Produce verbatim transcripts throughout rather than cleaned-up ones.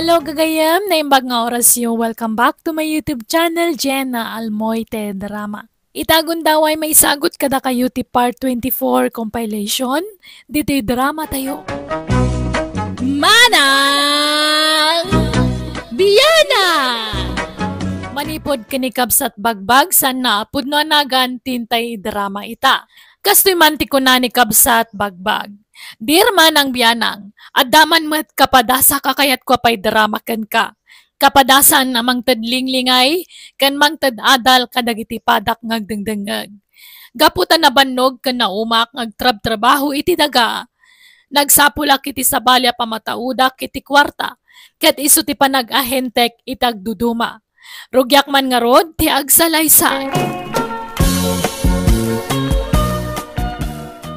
Hello, gagayem, naimbag nga orasyo. Welcome back to my YouTube channel, Jenna Almoite Drama. Ita gundaway maisagut kadakayo ti part twenty-four compilation ditoy drama tayo. Manang Biana! Manipod ken ni Kabsat Bagbag, saan a pudno a nagan ti intay drama ita. Kastoy man ti kuna ni Kabsat Bagbag. Dear Manang Bianang, adda man met kapadasa a kayatko a paidrama kenka. Kapadasaan a mangted linglingay ken mangted adal kadagiti padak nga agdengdengngeg. Gapu ta nabannog ken naumak nga agtrabtrabaho iti daga, nagsapulak iti sabali a pamataudak iti kuarta, ket isu ti panag-ahentek iti agduduma. Rugiak man ngarud ti agsalaysay.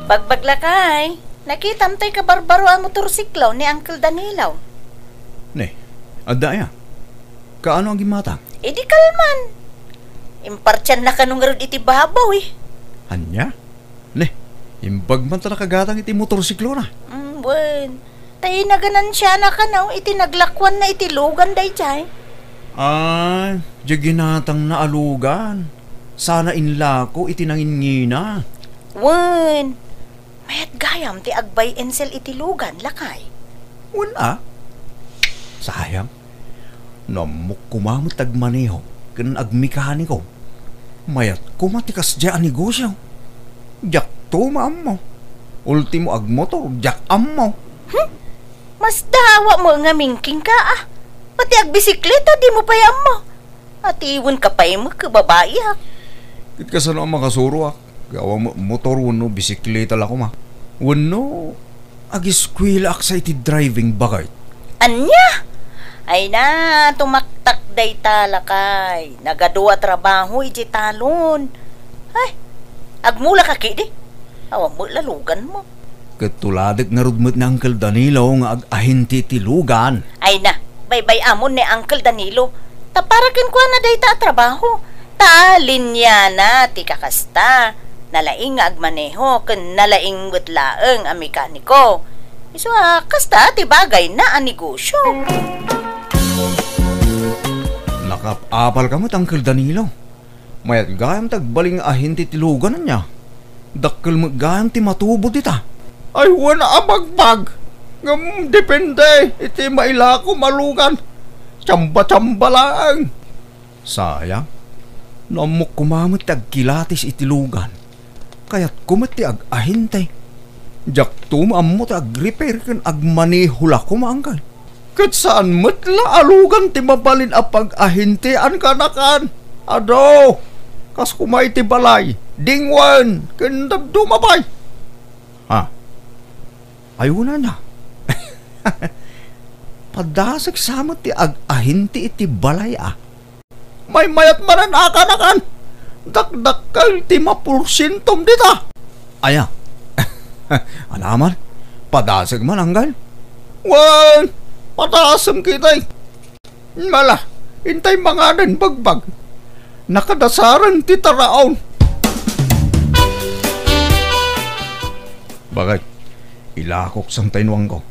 Bagbag, lakay, nakitam tay kabarbaro a motorsiklo ni Uncle Danilo. Ne, adda aya? Kaano a gimmatang? Idi kalman. Impartianna kano ngarud iti babaw, eh. Ania? Ne, imbag man ta nakagatang iti motorsiklona. Mm, wen. Ta inaganansiana kano iti naglakuanna iti lugan daydiay. Ah, diay ginatangna a lugan. Saan a inlako iti nanginngina. Wen. Mayat gayam ti ag-buy and sell iti lugan, lakay. Wen a. Sayang. No ammok koma met ti agmaneho ken agmekaniko, mayat koma ti kasdiay a negosio. Diakto maammo. Ultimo, agmotor, diak ammo. Hmm? Masdaawak met ngamin kenka, a. Pati agbisikleta, dimo pay ammo. Atiwenka pay met ket babaiak. Ket kasano a makasuroak? Awan met motor wenno bisikleta la koma. Wenno ageskuelaak sa iti driving, baket. Ania? Ay na, tumaktak dayta, lakay. Nagadu a trabaho idiay talon. Ay, agmulaka ketdi. Awan met la luganmo. Ket tuladek ngarud met ni Uncle Danilo nga ag-ahente iti lugan. Ay na, baybay-amon ni Uncle Danilo. Ta para kenkuana dayta a trabaho. Ta linyana ti kakasta. Nalaing nga agmaneho ken nalaing met laeng a mekaniko. Isu a kasta ti bagayna a negosyo. Nakap-apalka met, Uncle Danilo. Mayat gayam ti agbalin nga ahente ti lugan, ania? Dakkel met gayam ti matubo dita. Ay, wen a, Bagbag. Ngem depende iti mailakom a lugan. Tsamba-tsamba laeng. Sayang. No ammok koma met ti agkilatis iti lugan, kayatko met ti ag-ahente. Diakto maammo ti ag-repair ken agmaneho la koma, Uncle. Ket saan met la a lugan ti mabalin a pag-ahentean kanakan. Adu, kas koma iti balay, dingwen, ken dadduma pay. Ha? Ay, wen a. Padasek sa met ti ag-ahente iti balay, a. Maymayat manen a kanakan. Dakdakkel ti maporsientom dita. Aya. Anaman? Padasek man, Uncle? Wen, padasem ketdi. Mala, intay manganen, Bagbag. Nakadasaren ti taraon. Baket, ilakok sa innuangko.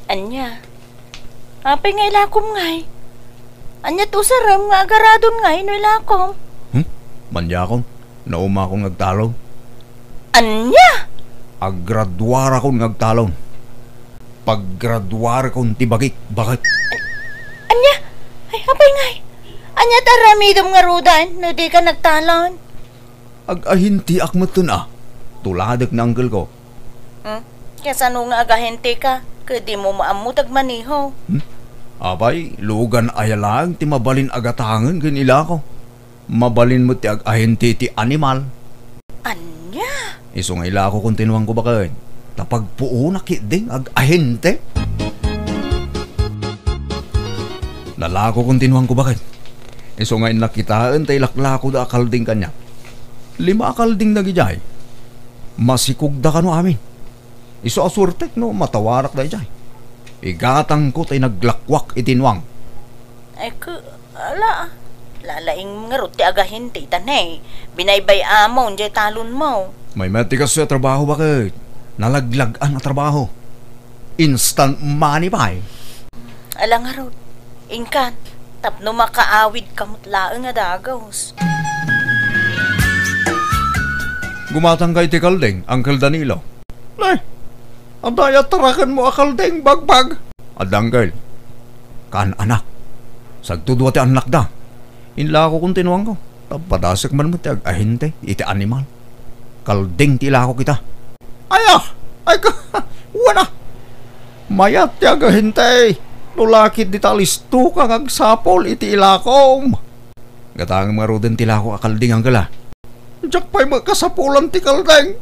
Ania? Apay nga ilakom ngay? Ania ti usarem nga agaradon ngay no ilakom? Hmm? Maniakon, naumakon nga agtalon. Ania? Aggraduarakon nga agtalon. Paggraduarakon ti bagik, baket. Ania? Ay, apay ngay? Ania ti aramidem ngaruden no dika nagtalon? Ag-ahenteak metten a. Tuladek ni uncle ko. Hmm? Kasano nga agahente ka? Ket dimo maammo ti agmaneho. Hmm? Apay, lugan aya laeng ti mabalin a gatangen ken ilako. Mabalin met ti agahente iti animal. Ania? Isu nga ilako kon tinuangko baket. Ta pagpuonak ketdin nga agahente. Nalako kon tinuangko baket. Isu nga innak kitaen ta ilaklakoda a kalding kaniak. Lima a kalding dagidiay. Masikogda kano amin. Isu a suertek no matawarak daydiay. Igatangko ta inaglakoak iti nuang. Ay, ke, ala, lalaing ngarud ti agahente ita ne, binaybay-amon diay talonmo. Maymayat ti kastoy a trabaho baket. Nalaglag-an a trabaho. Instant money pay. Ala ngarud, Inkan, tapno makaawidka met laeng a dagus. Gumatangka iti kalding, Uncle Danilo. Nay, adda aya tarakenmo a kalding, bagbag? Adda, Uncle. Kaan, anak. Sagto dua ti annakda. Inlako kon tinuangko. Ta padasek man met ti agahente iti animal. Kalding ti ilako kita. Aya! Ay ka! Wana! Mayat ti agahente! No lakit dita listo ka nga agsapul iti ilakom! Gatangem ngaruden ti ilako a kalding, Uncle, a. Diak pay met kasapulan ti kalding!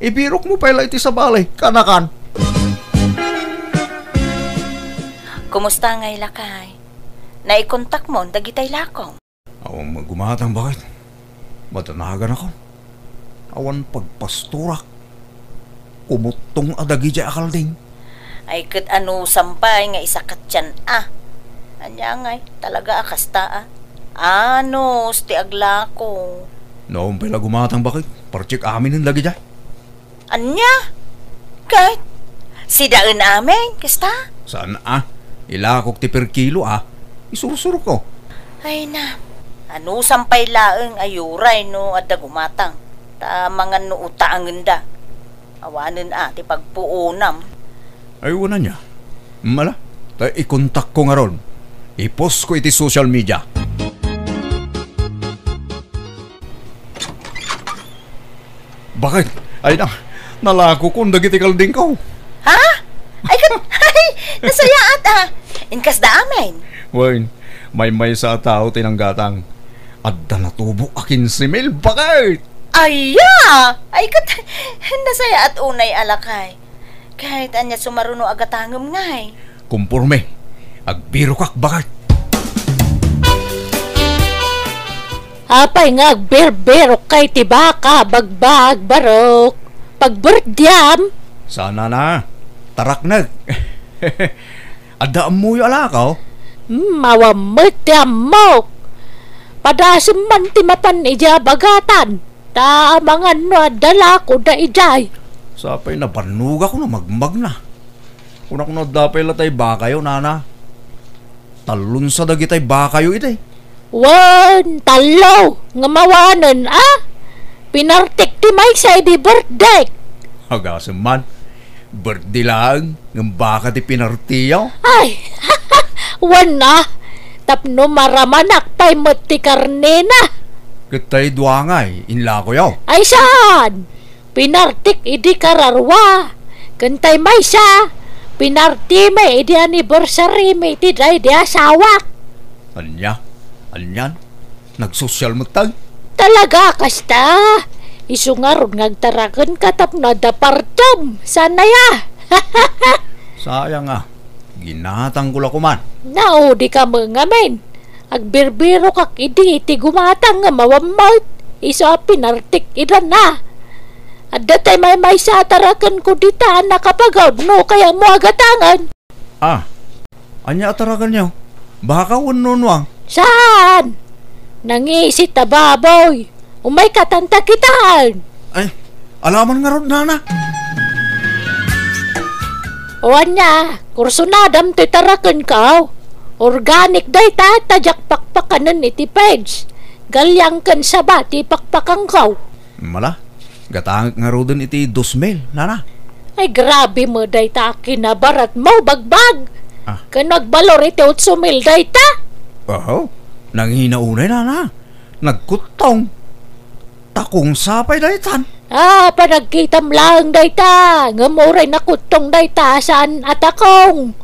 Ibirokmo pay la iti sabali, kanakan! Kumusta ngay, lakay? Naikontakmon dagitay lakom? Awan met gumatang, baket. Madanaganakon. Awan pagpastorak. Kumuttong a dagidiay a kalding. Ay, ket anusam pay nga isakatian a. Ania ngay, talaga a kasta a. Anus ti aglako. No, awan pay la gumatang, baket. Partik aminen dagidiay. Ania? Ket sidaen amin, kasta? Saan a? Ilakok ti per kilo a. Isursurko. Ay na, anusam pay laeng a uray no adda gumatang, ta mangan no utaangenda. Awanen a ti pagpuonam. Ay, wen ania. Mala, ta ikontakko ngarud. Ipostko iti social media. Baket, ay na, nalakokon dagiti kaldingko. Ha? Ay, ket, ay, nasayaat a. Inkasda amin. Wen, maymaysa a tao ti nanggatang. Adda natubo a kinse mil, baket! Aya! Ay, ket, nasayaat unay a lakay. Ket ania sumaruno a gatangem ngay? Komporme. Agbirokak, baket. Apay nga agbirbirokka iti baka, bagbag, barok? Pagberdiam? Saan a, taraknek. Adda ammoyo a lakaw? Hmm, awan met ti ammok. Padasem man ti mapan idiay abagatan. Ta amangan no adda lakoda idiay. Sapay nabannogak no magmagna. Kunak no adda pay la tay bakayo, nana. Tallonsa dagitay bakayo idi. Wen, tallo, ngem awanen, a? Pinartik ti maysa idi birthdayk. Agasem man. Birthday laeng, ngem baka ti pinartiyo? Ay, wen a, tapno maramanak pay met ti karnena. Ket tay dua ngay, inlakoyo? Ay saan? Pinartik idi kararua. Ken tay maysa, pinartimi idi anniversary-mi iti daydi asawak. Ania? Anian? Nagsosyal met tay? Talaga kasta? Isu ngarud nga agtarakenka tapno adda partem. Saan aya? Sayang a. Ginatangko la koman. Naudika met ngamin. Agbirbirokak idi iti gumatang nga mawammawt. Isu a pinartik idan a. Adda tay maymaysa a tarakenko dita a nakapagawid no kayatmo a gatangen. Ah, ania a tarakenyo? Baka wenno nuang? Saan? Nangisit a baboy. Umayka tanta kitaen. Ay, alaman ngarud, nana. O ania, kursunadam ti tarakenko. Organic dayta, ta diak pakpakanen iti page. Galyang ken saba ti pakpakanko. Mala, gatangek ngaruden iti dos mil, nana. Ay, grabe met dayta a kinabaratmo, bagbag. Ah. Ken nagbalor iti otso mil dayta. Aho, nangina unay, nana. Nagkuttong. Takong sapay daytan. Ah, panagkitam laeng dayta. Ngem uray nakuttong dayta, saan a takong.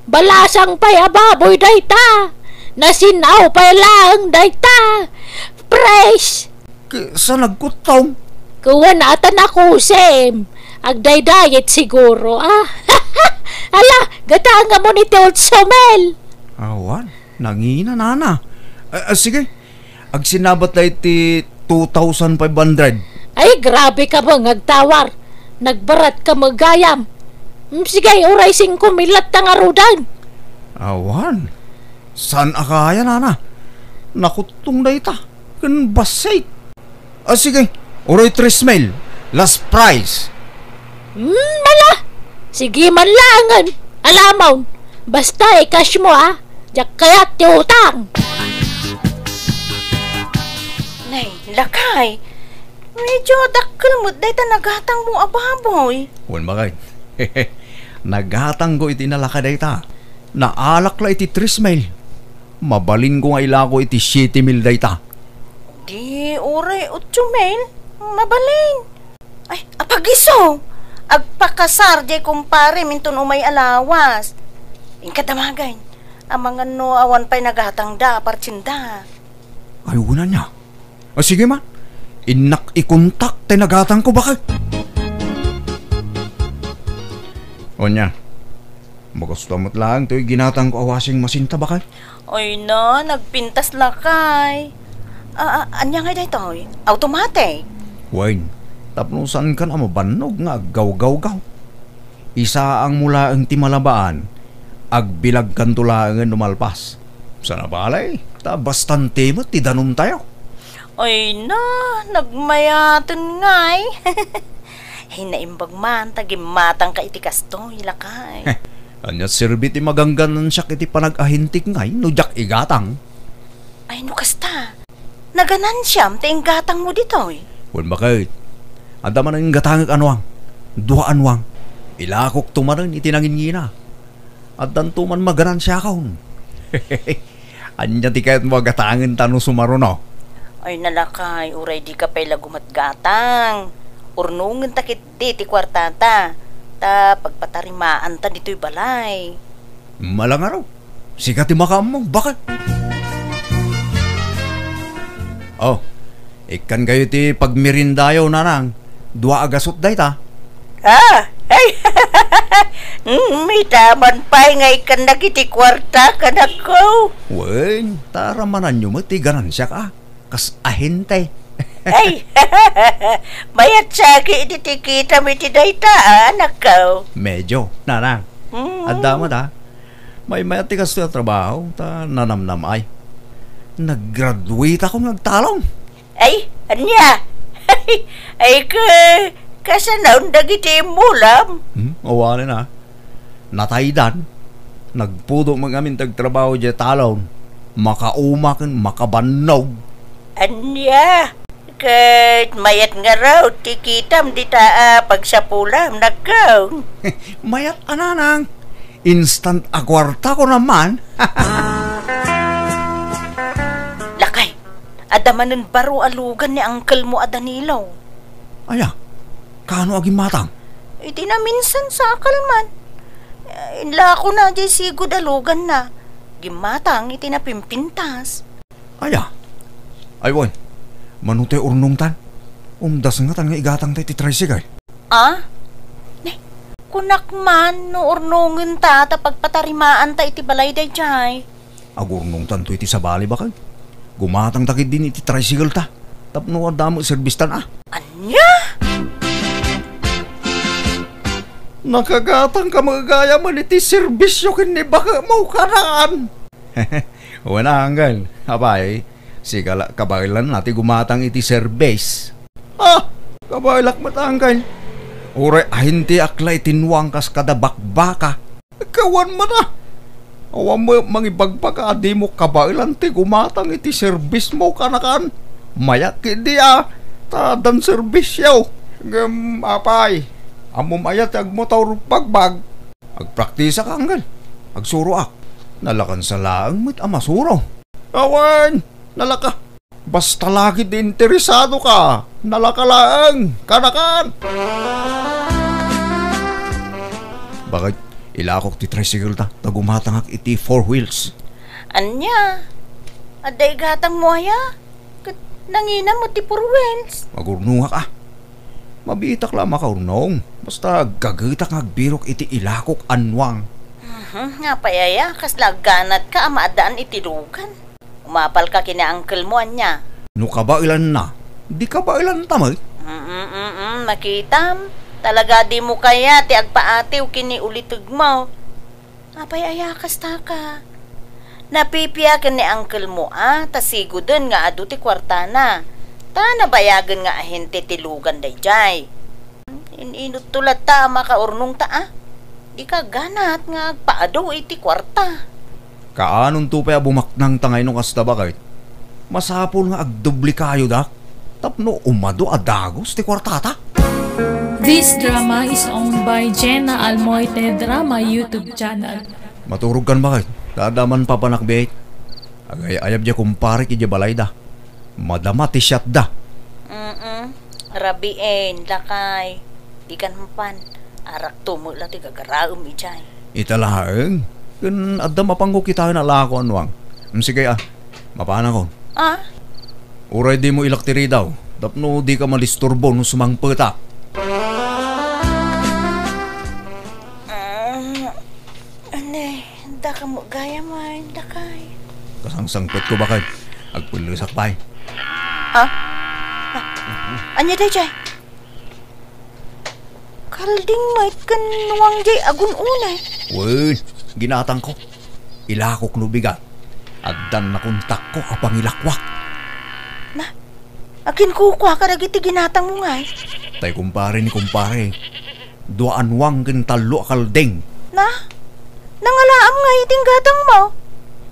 Balasang pay a baboy dayta. Nasin-aw pay laeng dayta. Fresh. K-, sa nagkuttong? Kuwan ata nakusim. Agdaydayet siguro, ah. Ala, gatangamon iti otso mil. Awan, nangina, nana. Ah, ah, sige. Agsinabat la iti two thousand five hundred. Ay, grabe ka ba nga agtawar? Nagbarat ka met gayam. Mm, sige, uray singko mil latta ngaruden. Awan. Saan a kaya, nana? Nakuttong dayta. Ken bassit. Ah, sige. Uray tres mil. Last price. Hmm, ala. Sige man laengen. Alamon. Basta i-cash mo, ah. Diak kayat ti utang. Nay, lakay. Medyo dakkel met dayta nagatangmo a baboy. Wen, bakay. Nagatangko iti nalaka dayta. Naalak la iti tres mil. Mabalinko nga ilako iti siete mil dayta. Di, uray otso mil. Mabalin. Ay, apagiso! Agpakasar diay kumparem inton umay a lawas. Inka damagen. Amangan no awan pay nagatangda a partsenda. Ay, wen ania. Ah, sige man. Innak ikontak ti nagatangko, bakay. Ania, magusto met laeng toy ginatangko a washing machine ta, bakay? Ay na, nagpintas lakay. Ah, ah, ania ngay daytoy? Automatic? Wen, tapno saankan a mabannog nga aggawgawgaw. Isaangmo laeng ti malabaan, agbilagkanto laengen no malpas. Sana balay, ta bastante met ti danumtayo. Ay na, nagmayaten ngay. Ay, naimbag man ta gimmatangka iti kastoy, lakay. Ania serbi ti magangganansiak iti panag-ahintik ngay no diak igatang? Ay, no kasta, naganansiam ti inggatangmo ditoy. Wen, baket. Adda manen inggatangek a nuang. Dua a nuang. Ilakokto manen iti nanginngina. Addanto man maganansiakon. Ania ti kayatmo a gatangen ta no sumaruno? Ay, nalakay, uray dika pay la gumatgatang. Urnongenta ketdi ti kuartata, ta pagpatarimaanta ditoy balay. Malangaro. Sika ti makaammo, bakay. Oh, ikkan kayo ti pagmeriendayo, nanang. Dua a gasut dayta. Ah, ay. Mm, ita man pay nga ikkan dagiti kuarta, kanakko. Wen, ta ramananyo met ti ganansiak, a. Kas ahente. Ay, mayat saki iti tikitam iti dayta, a, anakko. Medyo, nanang. Mm. Adda met, a. Maymayat ti kastoy a trabaho, ta nanamnam ay. Naggraduate ako nga agtalon. Ay, ania? Ay, ka-, kasanaon dagiti immulam? Hmm, awanen, a. Nataydan. Nagpudok met ngamin ti agtrabaho diay talon. Makauma ken makabannog. Ania? Ket mayat ngarud ti kitam dita a pagsapulam, nakko. Mayat a, nanang. Instant a kuarta ko naman. Lakay, adda manen baro a lugan ni uncle mo a Danilo. Aya, kaano a gimmatang? Iti naminsan, sakal man. Eh, inlakona diay sigud a luganna. Gimmatang iti napimpintas. Aya? Ay, wen. Mano ti urnongtan? Umdas ngatan nga igatangta iti tricycle. Ah? Ne, kunak man no urnongenta ta pagpatarimaanta iti balay daydiay. Agurnongtanto iti sabali, bakay. Gumatangta ketdin iti tricycle ta. Tapno adda met serbistan, a. Ania? Nakagatangka met gayam iti serbisio ken ni baketmo, kanaan. Wen, uncle. Apay, sika la kabaelanna ti gumatang iti serbis. Ah, kabaelak met, uncle. Uray ahintiak la iti nuang kas kada bakbaka. Kawan man, a. Awan met mangibagbag a dimo kabaelan ti gumatang iti serbismo, kanakan. Mayat ketdi, a, ta addan serbisio. Ngem, apay, ammom aya ti agmotor bagbag? Agpraktisak, uncle. Agsuroak. Nalakansa laeng met a masuro. Awan, nalaka. Basta la ketdi interesadoka, nalaka laeng, kanakan. Bakay, ilakok ti tricycle ta, ta gumatangak iti four wheels. Ania? Adda igatangmo aya? Ket nanginam met ti four wheels. Agurnongak, a. Mabiitak la a makaurnong. Basta aggagetak nga agbirok iti ilakok a nuang. Mhm, apay aya, kasla agganatka a maaddaan iti lugan. Umapalka ken ni uncle mo, ania? No kabaelanna, di kabaelanta met. Mm, mm, mm, makitam. Talaga dimo kayat ti agpaatiw ken ni ulitegmo. Apay aya kastaka? Napipia ken ni uncle mo a, ta siguden nga adu ti kuartana. Ta nabayagen nga ahente ti lugan daydiay. In-inutto latta a makaurnongta a. Dika ganat nga agpaadu iti kuarta. Kaanonto pay a bumaknang ta ngay no kasta, baket? Masapul nga agdubli kayo, dak, tapno umadu a dagus ti kuartata. This drama is owned by Jenna Almoite Drama YouTube channel. Maturog kan, baket? Dadaman papanak, bet. Agay-ayab diay kumparek idiay balayda. Madama ti siatda. Mm-mm. Rabien, lakay. Dikan mapan. Arakto met la ti gagaraem idiay. Ita laeng. Ken adda mapanko kitaen a lako, anuang. Mm, sige, a. Mapanakon. A? Uray dimo ilak ti ridaw, tapno dika madisturbo no sumangpetak. Mm, Anay, daka mo gayam, ay, dakay. Kasangsangpetko, baket. Agpellesak pay. A? A, ania daydiay? Kalding met ken nuang diay agun-unay. Wen, ginatangko. Ilakok no bigat. Addan nakontakko a pangilakuak. Na, aginkukua kadagiti ginatangmo ngay? Tay kumpare ni kumpare. Dua a nuang ken tallo a kalding. Na? Nangalaam ngay iti gatangmo?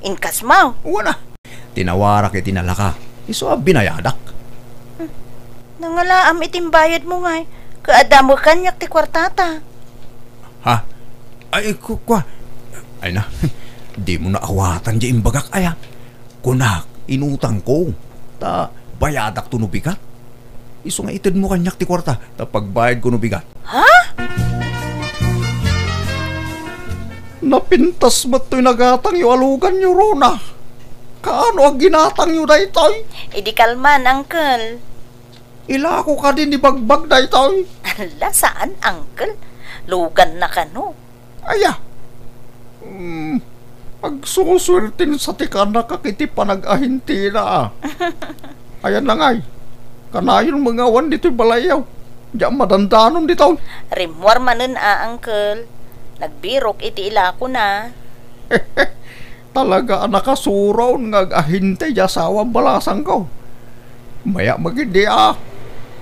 Inkasmo? Wen a. Tinawarak iti nalaka. Isu a binayadak. Hmm. Nangalaam iti bayadmo ngay. Kaadda met kaniak ti kuartata. Ha? Ay, ku-, kua. Ay na. Dimo naawatan diay imbagak, aya. Kunak, inutangko. Ta bayadakto no bigat. Isu nga itedmo kaniak ti kuarta, ta pagbayadko no bigat. Ha? Napintas met toy nagatangyo a luganyo, Rona. Kaano a ginatangyo daytoy? Idi kalman, uncle. Ilako kadi ni Bagbag daytoy? Ala, saan, uncle. Luganna kano. Aya. Hmm, agsusuerten sa ti kanakak iti panag-ahintina, a. Ayan na ngay. Kanayon mangawan ditoy balayyo. Diak madandanon ditoy. Rimmuar manen a, uncle. Nagbirok iti ilakona. Talaga a nakasuron nga ag-ahinte ti asawa a balasangko. Maya magidi a.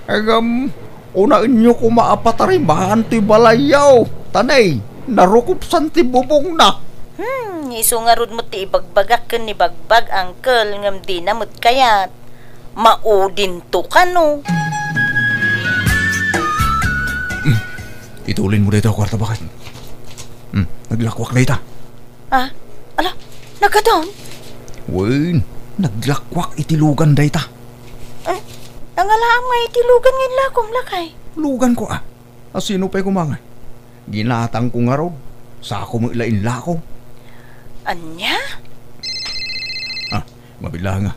Ngem, unaenyo koma a patarimaan toy balayyo. Ta nay, narukopsan ti bubongna. Hmm, isu ngarud met ti ibagbagak ken ni Bagbag, uncle, ngem dina met kayat. Maudinto kano. Hmm, itulin mo dayta a kuarta, baket. Hmm, naglakuak dayta. Ah, ala, nagadun? Wen, naglakuak iti lugan dayta. Eh, nangalaam nga iti lugan nga inlakom, lakay? Luganko, a. A, sino pay koma ngay? Ginatangko ngarud. Sako met la inlako. Ania? Ah, mabilang, a.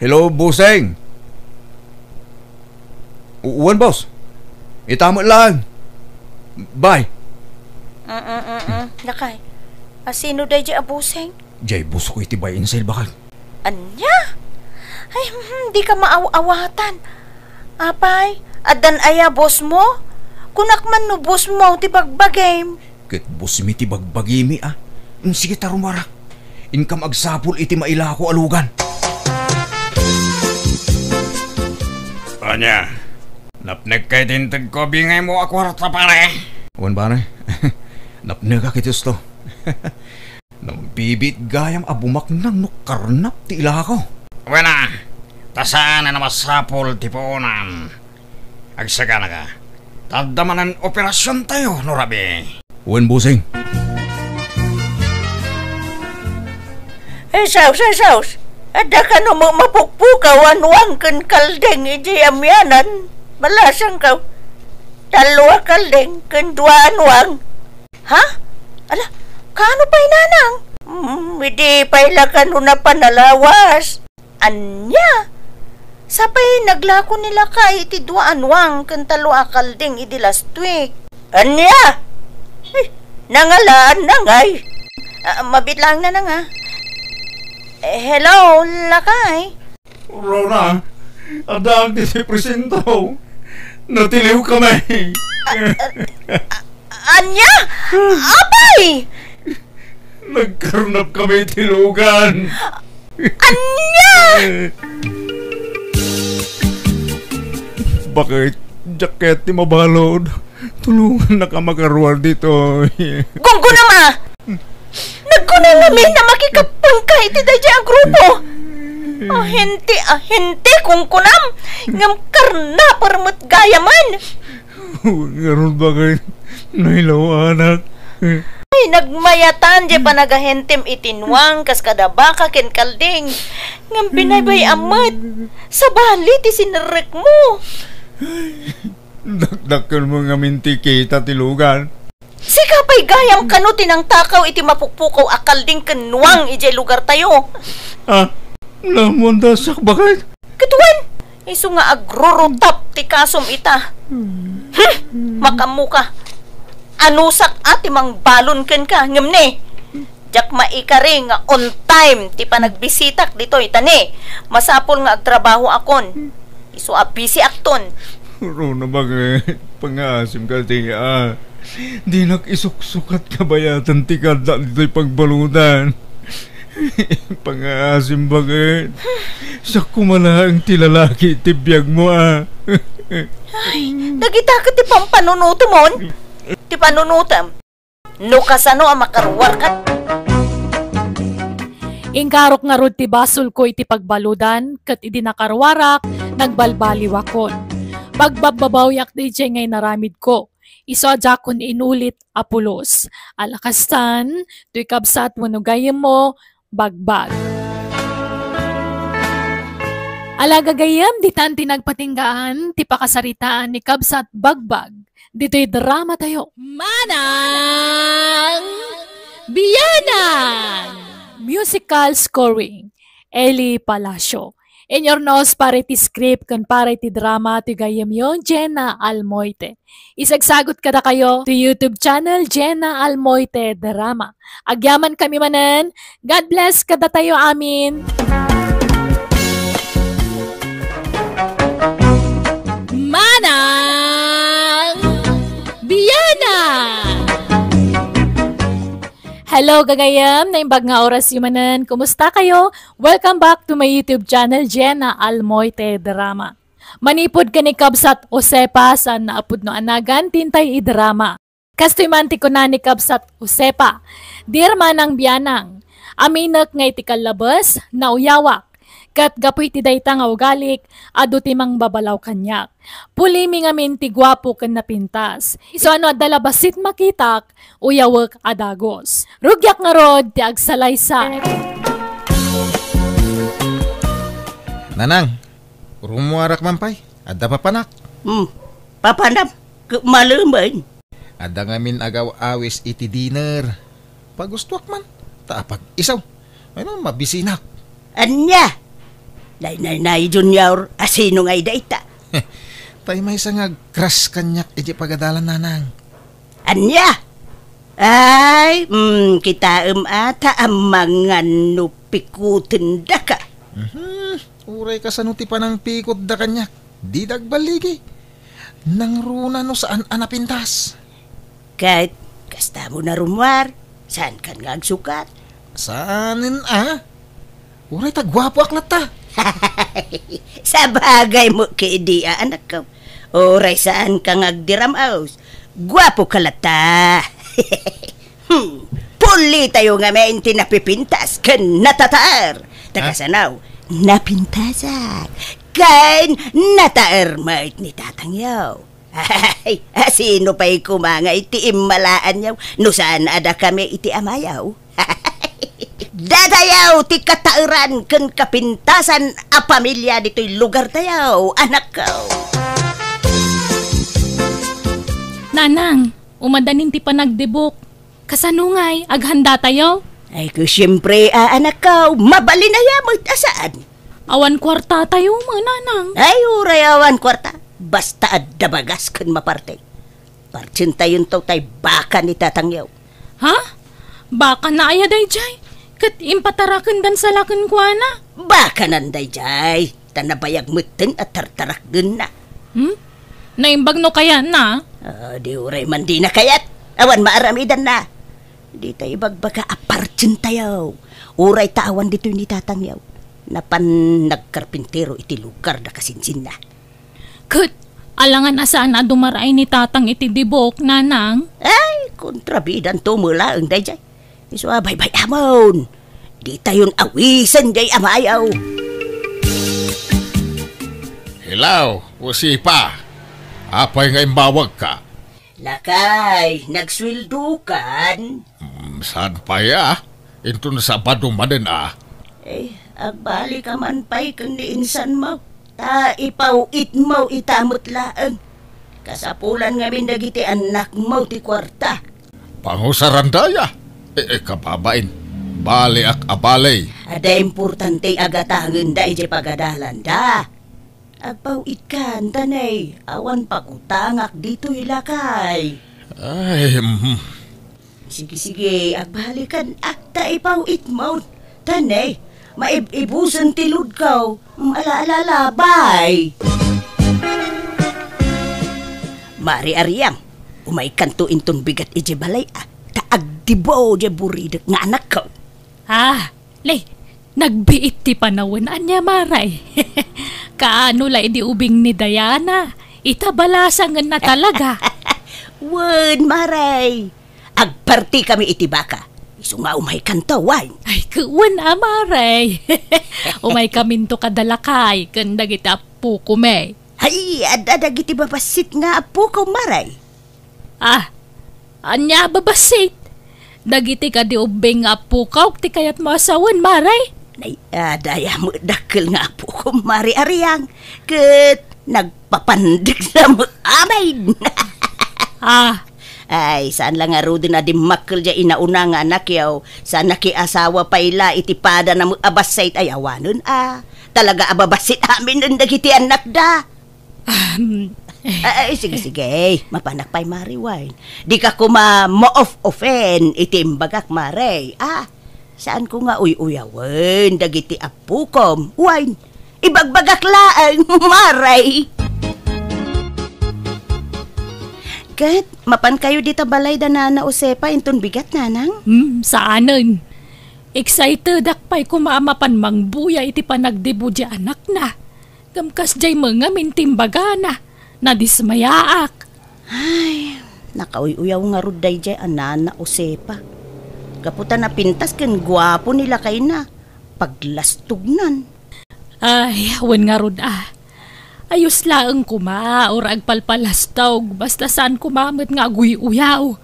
Hello, bossing! U-, wen, boss. Ita met laeng. Bye. Mm, mm, mm, mm. Lakay. A, sino daydiay a bossing? Diay boss ko iti buy and sell, baket. Ania? Ay, hmm, dika maaw-awatan. Apay, addan aya boss mo? Kunak man no boss mo ti bagbagim. Ket boss mi ti bagbagimi, a. Mm, sige ta, rumuarak. Inkam agsapul iti mailako a lugan. Ania? Napnekka iti integko a bingaymo a kuarta, pare? Wen, pare. Napnekak iti husto. Nagbibiit gayam a bumaknang no karnap ti ilako. Wen a, ta saan a masapul ti puonan. Agsaganaka. Ta adda manen operasiontayo no rabii. Wen, bossing. Ay, sus, ay, sus. Adda kano met mapukpukaw a nuang ken kalding idiay amianan. Balasangko. Tallo a kalding ken dua a nuang. Ha? Ala, kaano pay, nanang? Hmm, idi pay la kano napan a lawas. Ania? Sapay naglako ni lakay iti dua a nuang ken tallo a kalding idi last week. Ania? Eh, nangalaan na ngay. Ah, mabiit laeng, nanang, a. Eh, hello, lakay. Rona, addaak ditoy presinto. Natiliwkami. A-, a-, a-, ania? Apay! Nagkarnapkami iti lugan. Ania? Baket, diak kayat ti mabalud. Tulongannaka makaruar ditoy. Gunggonam a! Nag-, Kunam ngamin a makikappanka iti daydiay a grupo. Ahente, ahente, kunkunam, ngem karnaper met gayamen. Ngarud, bakit? Nailaw, anak. Ay, nagmayatan diay panagahentem iti nuang kas kada baka ken kalding. Ngem binaybay-am met. Sabali ti sinerrekmo. Dakdakkelmo ngamin ti kita ti lugar. Sika pay gayam kano ti nangtakaw iti mapukpukaw a kalding ken nuang idiay lugartayo. Ah, naammoanda siak, bakit? Ket wen, isu nga agrurutap ti kasom ita. Hmm, makaammoka. Anusak a ti mangbalon kenka, ngem ne, diak maikari nga on time ti panagbisitak ditoy, ta ne, masapul nga agtrabahoakon. Isu a bisiakton. Runa, bakit? Pangaasim ka, tia. Dinak isuksukat kabayatan ti kaaddak ditoy pagbaludan. Pangaasim, bakit? Siak koma laeng ti lalaki ti biagmo, a. Ay, dagita ket ti pampanunotemon? Ti panunotem? No kasano a makaruarka? Inkarok ngarud ti basolko iti pagbaludan, ket idi nakaruarak, nagbalbaliwakon. Pagbabbabawiak daydiay nga inaramidko. Isu a diakon inulit a pulos. Ala kastan, toy kabsat wenno gayyemmo, Bagbag. Ala gagayyem, ditan ti nagpatinggaan ti pakasaritaan ni Kabsat Bagbag ditoy dramatayo. Manang Bianang! Musical scoring, Eli Palacio. Inurnos para iti script ken para iti drama ti gayyemyo, Jenna Almoite. Isagsagut kadakayo ti YouTube channel, Jenna Almoite Drama. Agyamankami manen. God bless kadatayo amin. Manang Bianang! Hello, gagayyem. Naimbag nga orasyo manen. Kumusta kayo? Welcome back to my YouTube channel, Jenna Almoite Drama. Manipud ken ni Kabsat Josefa, saan a pudno a nagan ti intay idrama. Kastoy man ti kuna ni Kabsat Josefa, "Dear Manang Bianang, aminek nga iti kallabes, nauyawak. Ket gapu iti dayta nga ugalik, adu ti mangbabalaw kaniak. Pulimi ngamin ti guapo ken napintas. Isu a no adda la bassit makitak, uyawek a dagus. Rugiak ngarud ti agsalaysay." Nanang, rumuarak man pay. Adda papanak. Hmm, papanam. Ket malemen. Adda ngamin agaw-awis iti dinner. Pagustoak man, ta apag-isu. Ay, no, mabisinak. Ania? Nay, nay, nay, Junior, asino ngay dayta? Tay maysa nga agkras kaniak iti pagadalan, Nanang. Ania? Ay, mm, kitaem a ta amangan no pikutendaka. Mhm. Uray kasano ti panangpikutda kaniak, dida agballigi. Nangruna no saan a napintas. Ket, kasta mo narumuar, saankan nga agsukat. Saanen a? Uray ta guapoak latta. Sabagay mo kedi a, anakko. Uray saanka nga agdiram-os, guapoka latta. Hmm, pulitayo ngamin ti napipintas ken natataer. Ta kasano, napintasak ken nataer met ni tatangyo. Ay, asino pay koma nga iti immalaanyo no saan a dakami iti amayo? Datayo ti kataeran ken kapintasan a pamilia ditoy lugartayo, anakko. Nanang, umadanin ti panagdibuk. Kasano ngay, aghanda tayo? Ay, ku, siyempre, a, anakko, mabalin aya met a saan. Awan kuarta tayo, mananang. Ay, uray awan kuarta. Basta adda bagas ken maparte. Partsentayon to tay baka ni tatangyo. Ha? Baka na aya dayjay? Ket impatarakendan sa la kenkuana? Baka nan dayjay. Ta nabayag metten a tartarakdenna. Hmm? Naimbag no kayatna? Ah, di uray man dina kayat. Awan maaramidanna. Dita ibagbaga a partsentayo. Uray ta awan ditoy ni tatangyo. Napan nagkarpintero iti lugar da kasinsinna. Ket, alangan a saan a dumaraay ni tatang iti dibuk, nanang? Ay, kontrabidanto met laeng dayjay. Isu a baybay-amon. Ditayon awisen jay amayo. Hello, Usipa. Apay nga imbawagka? Lakay, nagsueldokan? Hmm, saan pay a? Inton Sabado manen a. Eh, agbalik ka man pay ken ni insan mo. Ta ipaw-it mo ita met laeng. Kasapulan ngamin dagiti annak mo ti kuarta. Pangusaranda ya. Eh, eh, kababain. Baliak a bali. Adda importante a gatangenda iti pagadalanda. Agpaw-itkan, tanay, awan pakutangak ditoy lakay. Ay, mhm. Sige, sige, agbalikan, ah, ta ipaw-it mo. Tanay, maib-ibusen ti ludkaw. Mm, ala, ala, ala, bye. Mari Ariang, umaykanto inton bigat iti balay, ah, ta agdibo di buridek nga anakko. Ah, Nay, nagbiit ti panawen. Ania, Maray? Kaano la idi ubing ni Diana? Ita balasangenna talaga. Wen, Maray. Agpartikami iti baka. Isu nga umaykanto, wen. Ay, wen a, Maray. Umaykaminto kada lakay ken dagiti appokomi. Ay, adda dagiti babassit nga appoko, Maray. Ah, ania a babassit? Dagiti kadi ubbing nga appokaw ti kayatmo a sawen, Maray? Nay, adda aya met dakkel nga appokom, Mari Ariang, ket nagpapandek sa met amin. Ah. Ay, saan la ngaruden a dimmakkel diay inauna nga anakyo, sa nakiasawa pay la iti padana met a bassit ay awanen, ah. Talaga a babassit aminen dagiti annakda. Ahem. Ay, sige, sige. Mapanak pay, Mari, wen. Dika koma maof-ofen iti imbagak, Mari. Ah, saanko nga uy-uyawen dagiti appokom. Wen, ibagbagak laeng, Mari. Ket, mapankayo dita balay da Nana Josefa inton bigat, Nanang? Hmm, saanen. Excitedak pay koma a mapan mangbuya iti panagdibo diay anakna. Ngem kasdiay met ngamin ti imbagana, nadismayaak. Ay, nakauy-uyaw ngarud daydiay a Nana Josefa. Gapu ta napintas ken guapo ni lakayna, paglastognan. Ay, wen ngarud a. Ayos laeng koma, uray agpalpalastog, basta saan koma met nga aguy-uyaw.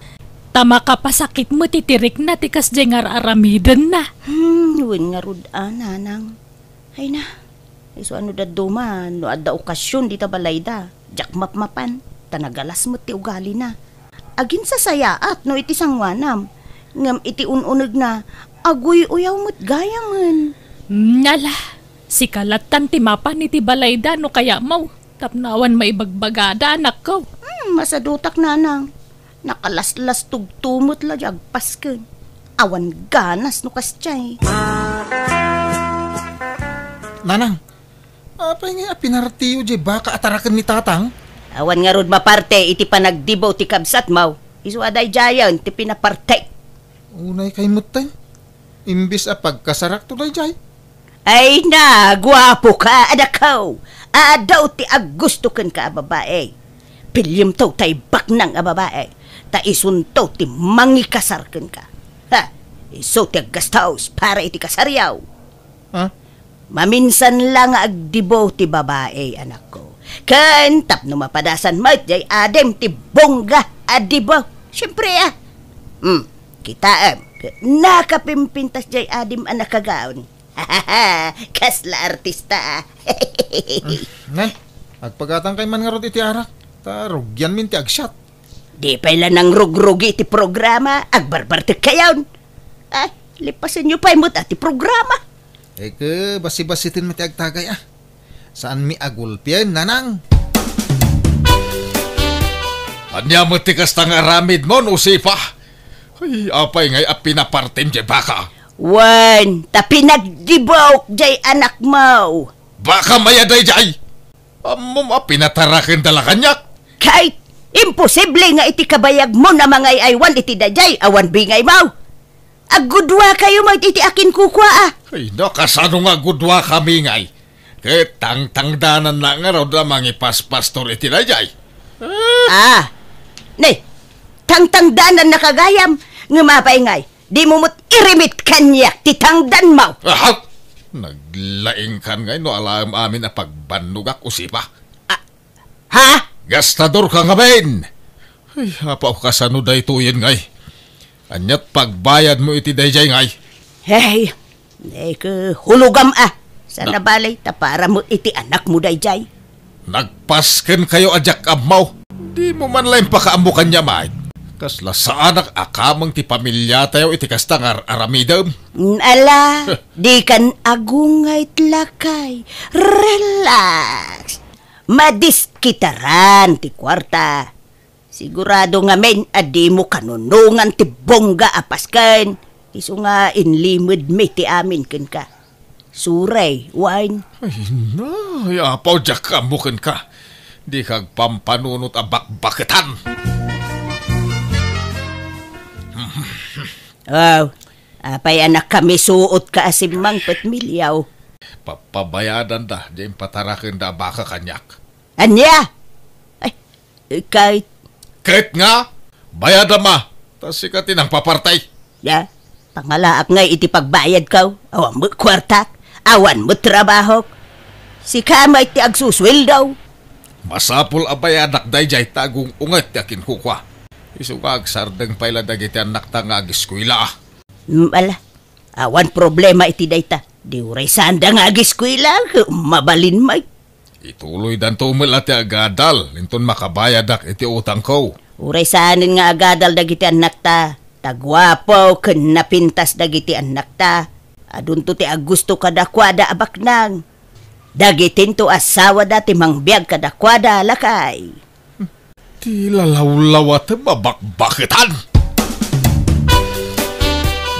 Ta makapasakit met iti rikna ti kasdiay nga ar-aramidenna. Hmm, wen ngarud a, Nanang. Ay na, isu a no dadduma, no adda okasion dita balayda, diak mapmapan, ta nagalas met ti ugalina. Aginsasayaat no iti sangoanam, ngem iti un-unegna, aguy-uyaw met gayamen. Hmm, ala, sika lattan ti mapan iti balayda no kayatmo, tapno awan maibagbagada, anakko. Hmm, masadutak, Nanang. Nakalaslastogto met la di agpasken. Awan ganas no kasdiay. Nanang, apay ngay a pinartiyo diay baka a taraken ni Tatang? Awan ngarud maparte iti panagdibo ti kabsatmo. Isu a daydiayen ti pinapartek. Unay kay metten. Imbes a pagkasarakto daydiay. Ay na, guapoka, anakko. Adu ti aggusto kenka a babai. Pilliemto tay baknang a babai, ta isunto ti mangikasar kenka. Ha, isu ti aggastos para iti kasaryo. Ha? Maminsan la nga agdibo ti babai, anakko. Ken tapno mapadasan met jay adim ti bongga a dibo. Siempre, ah. Hmm, kitaem, nakapimpintas jay adim a nakagaon. Kasla artista, ah. Nay, agpagatangkay man ngarud iti arak, ta rugianmin ti agsiat. Di pay la nangrugrugi iti programa, agbarbartekkayon. Ay, lipasenyo pay met a ti programa. Eke, basibasiten met ti agtagay, ah. Saanmi a gulpien, Nanang. Ania met ti kasta nga aramidmo, Josefa? Ay, apay ngay a pinapartem jay baka? Wen, ta pinagdibok jay anakmo. Baka maya dayjay? Ammom a pinatarakenda la kaniak? Kay, imposible nga iti kabayagmo a mangay-aywan iti dayjay awan bingaymo. Aggudua kayo met iti akinkukua, ah. Ay, no, kasano nga aggudua kami ngay? Ket tangtangdanan na ngarud a mangipaspastor iti dayjay. Ah. Ah, ne, tangtangdanan na kagayam, ngem apay ngay, Dimo met irimit kaniak ti tangdanmo. Aha! Naglaingkan ngay no alaem amin a pagbannogak, Usipa. Ah, ha? Gastador ka ngamin! Ay, apaw, kasano daytoyen ngay? Aniat pagbayadmo iti dayjay ngay? Hey, neke, hulogam a. Sana Na- balay, ta para mo iti anakmo dayjay. Nagpasken kayo a diak ammo. Dimo man la impakaammo kaniak, Mike. Kasla saanak a kameng ti pamiliatayo iti kasta nga ar-aramidem. Mm, ala, dikan agungayt, lakay. Relax. Madiskitaran ti kuarta. Sigurado ngamin a dimo kanunongan ti bongga a pasken. Isu nga inlimedmi ti amin kenka. Suray, wine. Ay, na, ay, apaw, diak ammo kenka. Dika agpampanunot a bakbaketan. Wow, apay a nakamisuot ka a simmangpet, Miliaw? Papabayadanda, di impatarakenda a baka kaniak. Ania? Ay, Ket, ket nga, bayadam a, ta sika ti nangpapartay. Ya, pangalaak ngay iti pagbayadko. Awan met kuartak, awan met trabahok. Sika met ti agsusueldo. Masapul a bayadak dayjay ta agung-unget ti akinkukua. Isu nga agsardeng pay la dagiti annakta nga agiskuela. Mm, ala, awan problema iti dayta. Di uray saanda nga agiskuela, mabalin met. Ituloydanto met la ti agadal, inton makabayadak iti utangko. Uray saanen nga agadal dagiti annakta, ta guapo ken napintas dagiti annakta. Adunto ti agusto kadakuada a baknang. Dagitinto asawada ti mangbiag kadakuada, lakay. Ti lalawlawatem a bakbaketan!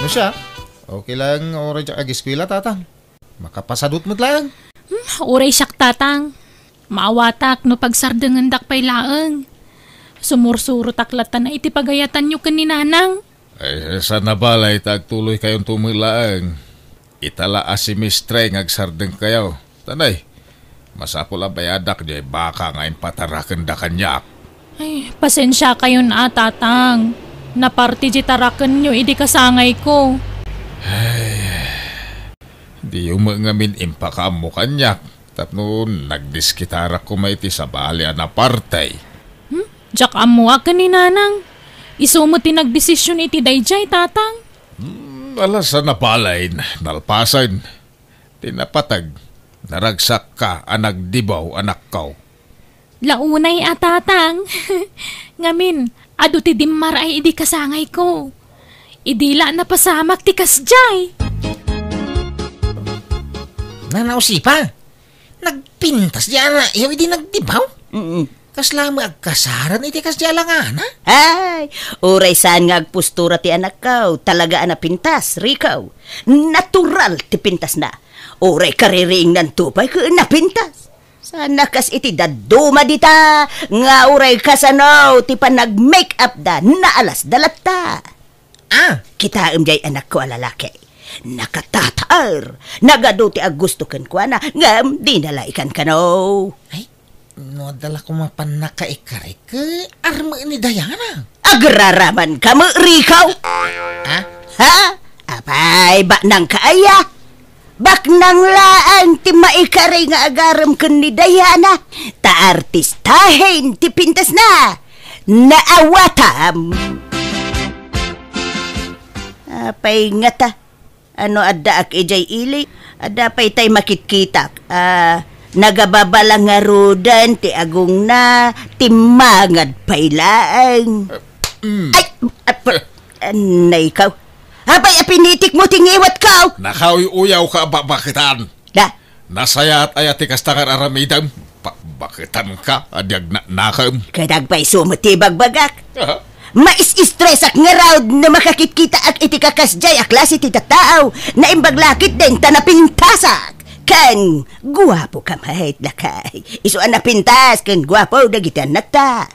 No siak, okay lang, uray diak agiskuela, tatang. Makapasadut met laeng. Hmm, uray siak, tatang. Maawatak no pagsardengendak pay laeng. Sumursurotak latta iti pagayatanyo ken ni nanang. Ay, sana balay ta agtuloykayonto met laeng. Ita la a semestre nga agsardengkayo. Tanay, masapul a bayadak diay baka nga impatarakenda kaniak. Ay, pasensiakayon a, tatang. Naparti diay tarakenyo idi kasangayko. Ay, diyo met ngamin impakaammo kaniak, tapno nagdiskitarak koma iti sabali a naparti. Hmm? Diak ammo a ken ni nanang. Isu met ti nagdesision iti dayjay, tatang. Hmm, ala, sana balay, nalpasen. Ti napateg, naragsakka a nagdibaw, anakko. La unay a, tatang. Ngamin, adu ti dimmaray idi kasangayko. Idi la napasamak ti kasdiay. Nana Usipa, nagpintas diay anakyo idi nagdibaw? Mm. Kasla met agkasaran iti kasdiay a langana? Ay, uray saan nga agpostura ti anakko, talaga a napintas, Rico. Natural ti pintasna. Uray kaririingnanto pay ket napintas. Sana kas iti dadduma dita, nga uray kasano ti panag-make-up da, naalasda latta. Ah, kitaem diay anakko a lalaki. Nakatataer. Nagadu ti agusto kenkuana, ngem dina la ikankano. Ay, no adda la koma pannakaikari, ket arme ni Diana. Agraraman ka met, Rico? Ah? Ha? Apay, baknang ka aya? Baknang laeng ti maikari nga agarem ken ni Diana, ta artistahen ti pintasna. Naawatam. Apay ngata, ano addaak idiay ili? Adda pay tay makitkitak. Ah, nagababala ngaruden ti agongna, timmangad pay laeng. Mm. Ay, ap-, anay ka. Apay a pinitikmo ti ngiwatko? Nakauy-uyaw ka a bakbaketan. Da? Nasayaat aya ti kasta nga ar-aramidem? Bakbaketan ka a di agnanakem. Ket agpayso met ti ibagbagak. Aha. Maisistresak ngarud no makakitkitak iti kakasdiay a klase ti tattao. Naimbag la ketdin ta napintasak. Ken guapo ka met, lakay. Isu a napintas ken guapo dagiti annakta.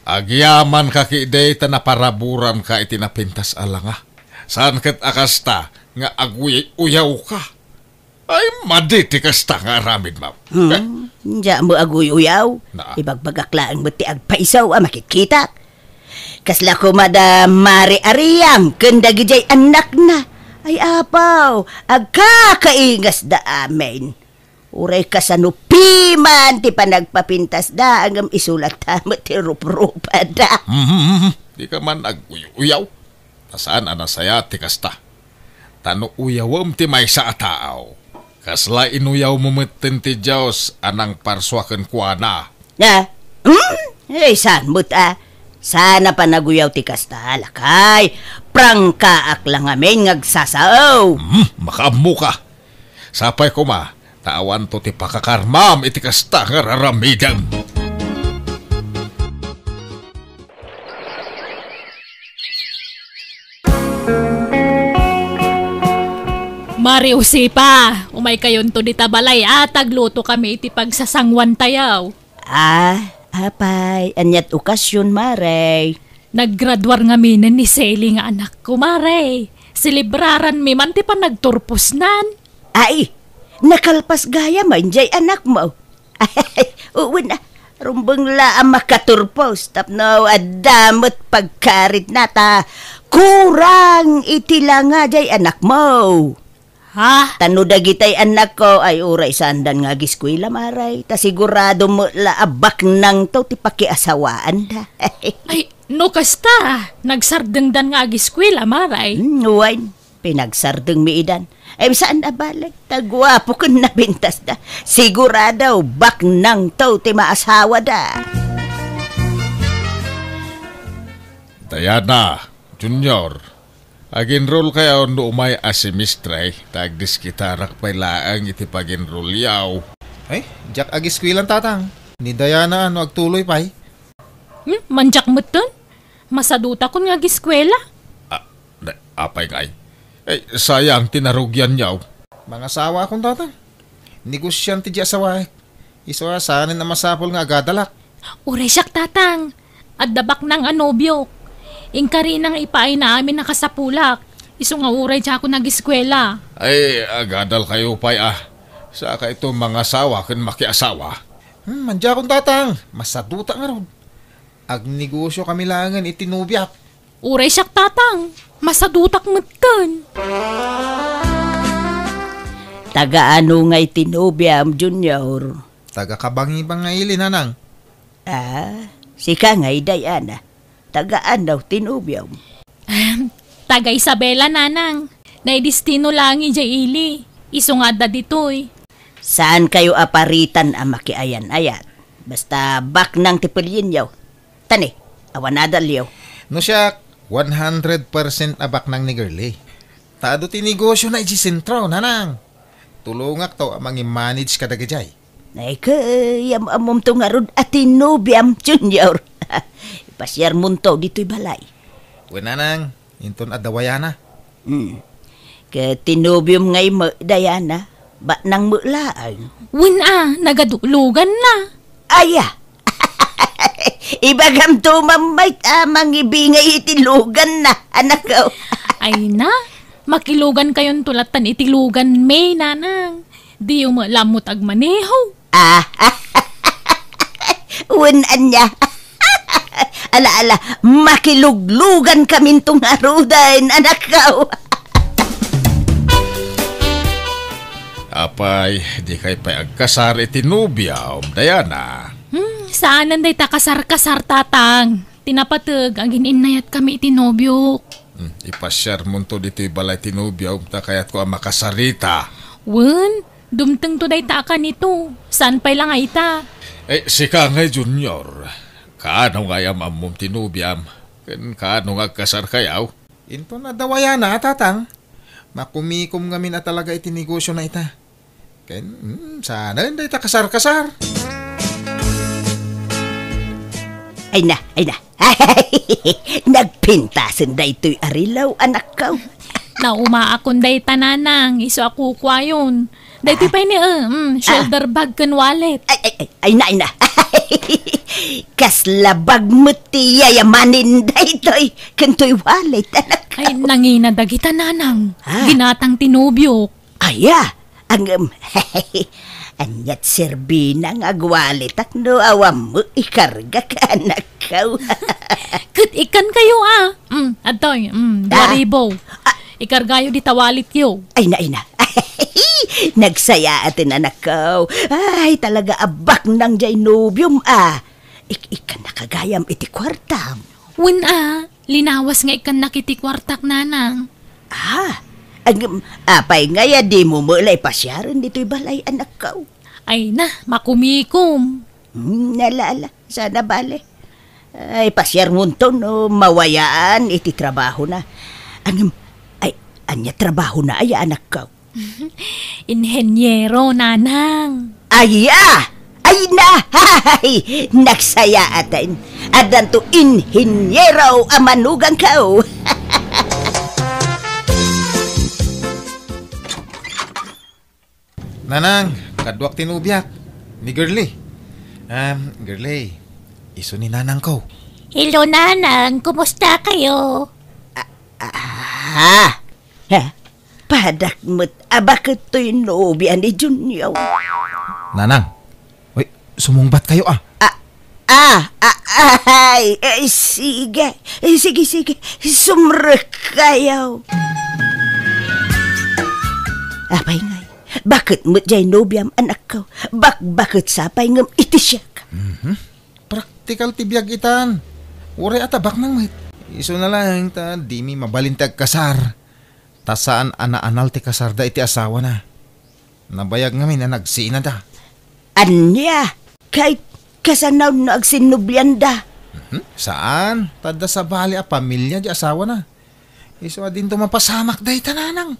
Agyaman ka ketdi ta naparaburan ka iti napintas a langa. Saan ket a kasta nga aguy-uyaw ka? Ay, madi ti kasta nga aramidmo. Hmm, diak mo aguy-uyaw. Na. Ibagbagak laeng met ti agpayso a makitkitak. Kasla koma da Mare Ariang ken dagidiay annakna. Ay, apaw, agkakaingasda amin. Uray kasano piman ti panagpapintasda, ngem isu latta met ti ruprupada. Mhm, mhm. Dika man aguy-uyaw. Ta saan a nasayaat ti kasta. Ta no uyawem ti maysa a tao, kasla inuyawmo metten ti Dios a nangparsua kenkuana. Ah, hmm? Ay, saan met a? Saan a panaguyaw ti kasta, lakay? Prangkaak la ngamin nga agsasao. Hmm, makaammoka. Sapay koma, ta awanto ti pakakarmam iti kasta nga raramidem. Mare Josefa, umaykayonto dita balay a ta agluto kami iti pagsasangwantayo. Ah, apay, aniat okasion, Mare? Naggraduar ngaminen ni Selly nga anakko, Mare. Selebraranmi man ti panagturposnan. Ay, nakalpas gayam diay anakmo. Ay, wen a, rumbeng la a makaturpos tapno adda met pagkaritna ta kurang iti langa diay anakmo. Ha? Ta no dagitay annakko ay uray saandan nga agiskuela, Mare, ta sigurado met la a baknangto ti pakiasawaanda. Ay, no kasta, nagsardengdan nga agiskuela, Mare. Hmm, wen, pinagsardengmi idan. Ay, saan a bale, ta guapo ken napintasda. Sigurado, baknangto ti maasawada. Diana, Junior, ag-enroll kayo no umay a semestre, ta agdiskitarak pay laeng iti pag-enrollyo. Ay, diak agiskuelan, Tatang. Ni Diana, no agtuloy pay? Hmm, mandiak metten? Masadutakon nga agiskuela. Ah, na, apay ngay? Eh, sayang ti narugianyo. Mangasawaakon, Tatang. Negosiante diay asawaek. Isu a saanen a masapul nga agadalak. Uray siak, Tatang. Adda baknang a nobiok. Inkarina nga ipaayna amin a kasapulak. Isu nga uray diakon agiskuela. Ay, agadal kayo pay a. Saka ito mangasawa ken makiasawa. Hmm, mandiakon, Tatang. Masadutak ngarud. Agnegosyokami laengen iti nobiak. Uray siak, Tatang. Masadutak metten. Taga ano nga iti nobiam, Junior? Taga Kabangibang nga ili, Nanang. Ah, sika nga, Diana. Taga ano ti nobiam? Ahem, taga Isabela, Nanang. Naidestino laeng idiay ili. Isu nga adda ditoy. Saan kayo a paritan a makiayan-ayat? Basta baknang ti pelienyo. Tani, awan adalyo. No siak, one hundred percent a baknang ni Girlie. Ta adu ti negosyona idiay sentro, Nanang. Tulongakto a mangi-manage kadagijay. Ay, kayam-ammomto ngarud a ti nobiam, Junior. Ipasiarmonto ditoy balay. Wen, Nanang, inton adda wayana. Hmm. Ket ti nobiom ngay met, Diana, baknang met laeng. Wen a, nagaduloganna. Aya! Ibagamto man met a mangibingay iti luganna, anakko. Ay na, makilugankayonto lattan iti luganmi, Nanang. Diyo met la ammot agmaneho. Ah, wen ania. Ala, ala, makiluglugankaminto ngaruden, anakko. Apay, dikay pay agkasar iti nobiam, Diana? Hmm, saanen dayta kasar-kasar, Tatang. Ti napateg, agin-innayatkami iti nobiok. Hmm, ipasiarmonto ditoy balay ti nobiam, ta kayatko a makasarita. Wen, dumtengto dayta a kanito. Saan pay la nga ita? Eh, sika ngay, Junior. Kaano nga am-ammom ti nobiam? Ken kaano nga agkasarkayo? Inton adda wayana, Tatang. Makumikom ngamin a talaga iti negosyona ita. Ken, hmm, saanen dayta kasar-kasar. Ay na, ay na. Nagpintasen daytoy a relo, anakko. Naumaakon dayta, Nanang, isu a kukuayon. Daytoy Ah. pay ni, eh, mm, Ah. shoulder bag ken wallet. Ay, ay, ay, ay na, ay na. Kasla bag met ti yayamanen daytoy, ken toy wallet, anakko. Ay, nangina dagita, Nanang. Ah. Ginatang ti nobiok. Aya, ngem, aniat serbina nga agwaletak no awan met ikargak, anakko. Ket ikkankayo, a. Mm, adtoy, mm, dua ribu. Ah. Ikargayo di tawalityo. Ay na, ay na. Nagsayaaten, anakko. Ay, talaga a baknang jay nobiom, a. Ik-, ikkannaka gayam iti kuartam. Wen, a, linawas nga ikkannak iti kuartak, nanang. Ah, ag-, apay ngay a dimo met la ipasiaren ditoy balay, anakko? Ay na, makumikom. Hmm, ala, ala, saan a bale. Ay, pasiarmonto no mawayaan iti trabahona. Ngem, ay, ania trabahona aya, anakko? Inheniero, nanang. Aya! Ay na! Hay! Nagsayaaten. Addanto inheniero a manugangko. Nanang, kaduak ti nobiak, ni Girlie. Em, Girlie, isu ni nanangko. Hello, nanang. Kumusta kayo? Ah, ah, ha? Padak met a baket toy nobia ni Junior. Nanang, uy, sumungbat kayo, a. Ah, ah, ah, ay, eh, sige. Eh, sige, sige. Sumrek kayo. Apay ngay, baket met jay nobiam, anakko. Bakbaket sa pay ngem iti siak. Mhm. Praktikal ti biag itan. Uray a tabaknang met. Isuna laeng ta dimi mabalin ti agkasar. Ta saan a naanal ti kasarda iti asawana. Nabayag ngamin a nagsinada. Ania? Kay, kasano no agsinnublianda? Mhm. Saan? Ta adda sabali a pamilia di asawana. Isu a dinto mapasamak dayta, nanang.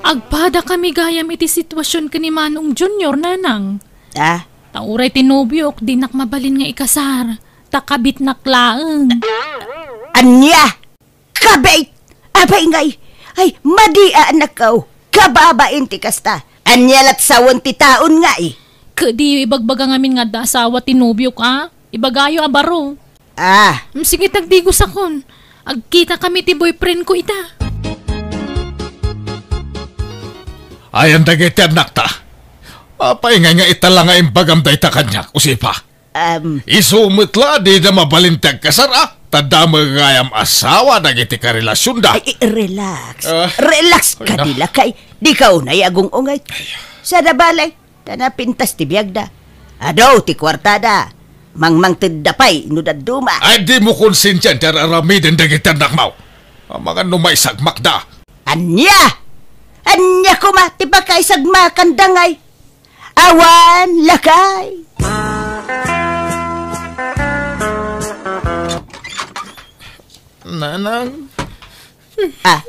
Agpadakami gayam iti situasion ken ni Manong Junior, nanang. Ah? Ta uray ti nobiok, dinak mabalin nga ikasar. Ta kabitnak laeng. Ania? Kabit! Apay ngay? Ay, madi a, anakko. Kababain ti kasta. Ania lat sawen ti taon ngay? Ket diyo ibagbaga ngamin nga adda asawa ti nobiok, a? Ibagayo a baro. Ah. Mm, sige, tagdigusakon. Agkitakami ti boyfriend ko ita. Ayan dagiti annakta. Apay ngay nga ita la nga imbagam dayta kaniak, Usipa? Um, Isu met la, dida mabalin ti agkasar, a? Ta damo gayam asawa dagiti karelasionda. Ay, i-, relax. Ah, relax ay, kadi, lakay. Dika unay agung-ungay. Ay. Sada balay, ta napintas ti biagda. Adu ti kuartada. Mangmangtedda pay no dadduma. Ay, dimo konsensian ti ar-aramiden dagiti annakmo. Amangan no maisagmakda. Ania? Ania koma ti pakaisagmakanda ngay? Awan, lakay. Nanang. Ah,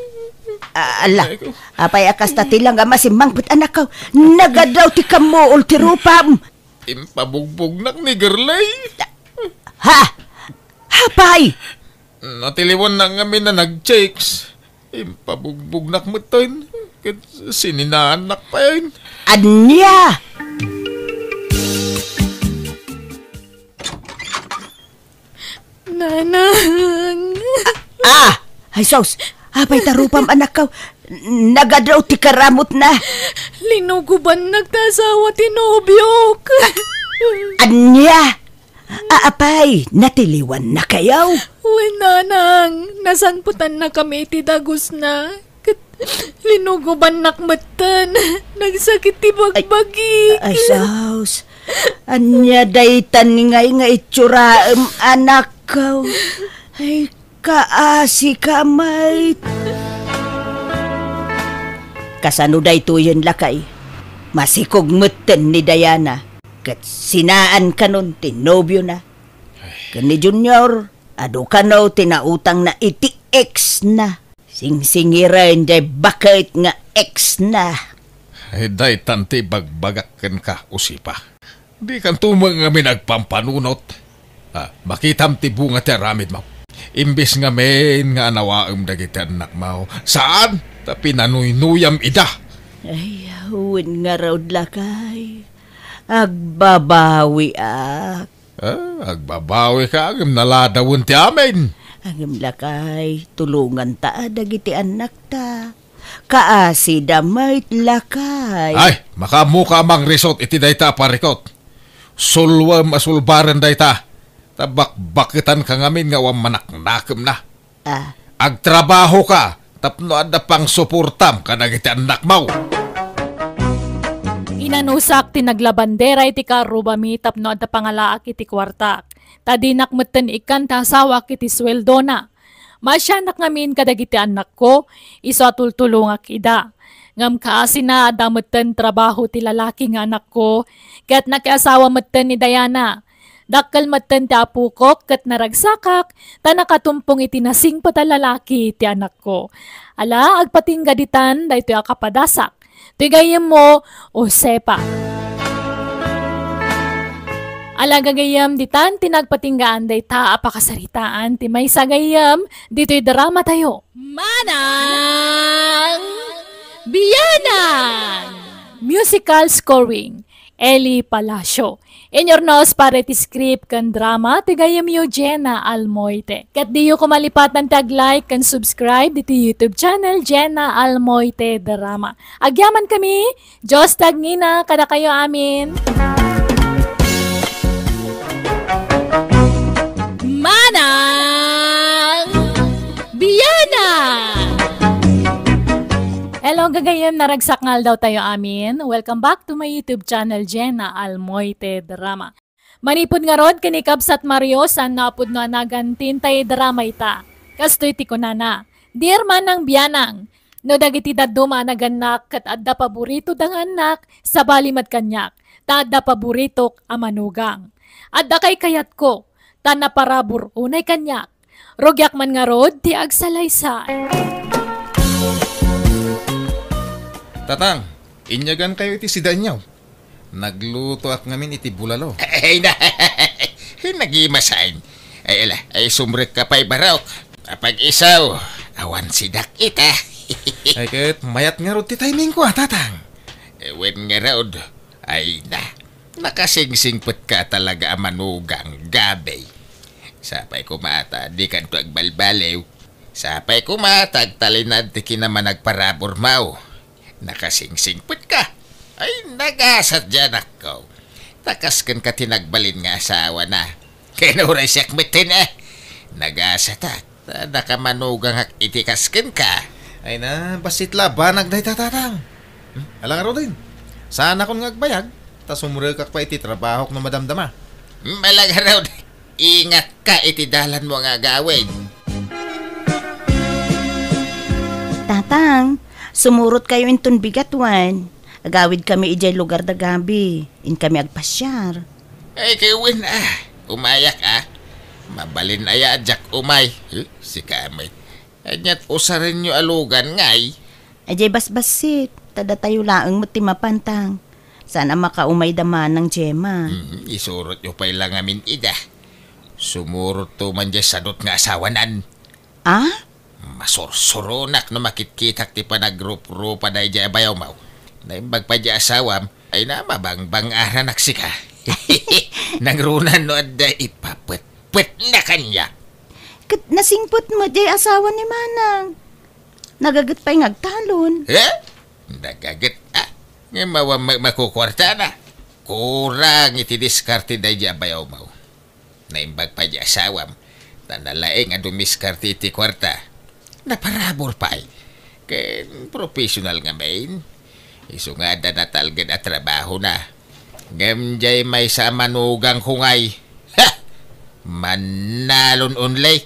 ah, ala. Ay, ko. Apay a kasta ti la nga masimmangpet, anakko? Nagadu ti kammuol ti rupam. Impabugbognak ni Girlie. Ha? Apay? Natiliwannak ngamin a nag-chicks. Impabugbognak metten, ket sininaannak payen. Ania? Nanang. Ah! Ay, sus! Apay ta rupam, anakko? Nagadu ti karamutna. Linugubannak ta asawa ti nobiok. Ania? A-, apay, natiliwannakayo? Wen, nanang, nasanpetannakami iti dagusna. Ket linugubannak metten. Nagsakit ti bagbagik. Ay, sus. Ania daytan ngay nga itsuraem, anakko? Ay, kaasika met. Kasano daytoyen, lakay? Masikog metten ni Diana. Ket sinaan kanon ti nobiona. Ken ni Junior, adu kano ti nautangna iti ex-na. Singsingiren jay baket nga ex-na. Ay, daytan ti ibagbagak kenka, Usipa. Dikanto met ngamin agpampanunot. Ah, makitam ti bunga ti aramidmo. Imbes ngamin nga anawaem dagiti annakmo, saan ta pinanuynuyam ida. Ay, wen ngarud, lakay. Agbabawiak. Ah, agbabawika, ngem naladawen ti amin. Ngem, lakay, tulonganta a dagiti annakta. Kaasida met, lakay. Ay, makaammoka a mangrisot iti dayta a parikut. Sulwem a sulbaren dayta. Bakbaketanka ngamin nga awan manaknakemna. Ah. Agtrabahoka tapno adda pangsuportam kadagiti annakmo. Inanusak ti naglabandera iti karrubami tapno adda pangalaak iti kuartak. Ta dinak metten ikkan ti asawak iti sueldona. Maasianak ngamin kadagiti annakko, isu a tultulongak ida. Ngem kaasina, adda metten trabaho ti lalaki nga anakko, ket nakiasawa metten ni Diana. Dakkel metten ti apokok ket naragsakak, ta nakatumpong iti nasingpet a lalaki ti anakko. Ala, agpatingga ditan daytoy a kapadasak. Ti gayyemmo, Josefa. Ala gagayyem, ditan ti nagpatinggaan dayta a pakasaritaan ti maysa gayyem ditoy dramatayo. Manang Bianang! Musical scoring, Eli Palacio. Inyurnos para iti script ken drama ti gayyemyo, Jenna Almoite. Ket diyo koma lipatan ti ag-like ken subscribe diti YouTube channel, Jenna Almoite Drama. Agyamankami, Dios ti agngina kadakayo amin. Manang Bianang! Hello, gagayyem, naragsak nga aldawtayo amin. Welcome back to my YouTube channel, Jenna Almoite Drama. Manipud ngarud ken ni Kabsat Mario, saan a pudno a nagan ti intay drama ita. Kastoy ti kunana, "Dear Manang Bianang, no dagiti dadduma a nagannak ket adda paboritoda nga annak, sabali met kaniak, ta adda paboritok a manugang. Adda kaykayatko, ta naparabur unay kaniak. Rugiak man ngarud ti agsalaysay." Tatang, inyagankayo iti sidaenyo. Naglutoak ngamin iti bulalo. Ay na, nagimasan. Ay, ala, ay, sumrekka pay barok. Apag-isu, awan sidak ita. Ay, ket mayat ngarud ti timingko, a, Tatang. Wen ngarud, ay na, nakasingsingpetka talaga a manugang, gabe. Sapay koma ta dikanto agbalbaliw. Sapay koma ta agtalinaed ti kinamanagparaburmo. Nakasingsingpetka. Ay, nagasat diay anakko. Ta kas kenka ti nagbalin nga asawana. Ken uray siak metten, eh. Nagasatak. Ta nakamanugangak iti kas kenka. Ay na, bassit la banag dayta, Tatang. Hmm? Ala ngaruden, saanakon nga agbayag, ta sumrekak pay iti trabahok no madamdama. Hmm, ala ngarud. Ingatka iti dalanmo nga agawid. Tatang, sumurotkayo inton bigat wen. Agawidkami idiay lugar da Gabi. Inkami agpasiar. Ay, ket wen, a. Umayak, a. Mabalin aya a diak umay. Huh? Sika met. Ania't usarenyo a lugan ngay? Idiay basbassit, ta datayo laeng met ti mapan, Tang. Saan a makaumay da Manang Gemma. Hmm, isurotyo pay la ngamin ida. Sumurotto man diay sadut nga asawanan. A? Masursuronak no makitkitak ti panagruprupada idiay bayawmo. Naimbag pay diay asawam, ay na, mabangbang-aranak sika. Nangruna no adda ipapetpetna kaniak. Ket nasingpet met diay asawa ni Manang. Nagaget pay nga agtalon. Eh? Nagaget, a. Ngem awan ma-, makukuartana. Kurang iti diskarte daydiay a bayawmo. Naimbag pay diay asawam, ta nalaing a dumiskarte iti kuarta. Naparabur pay. Ken professional ngamin. Isu nga adda natalged a trabahona. Ngem diay maysa a manugangko ngay, ha! Mannalon only.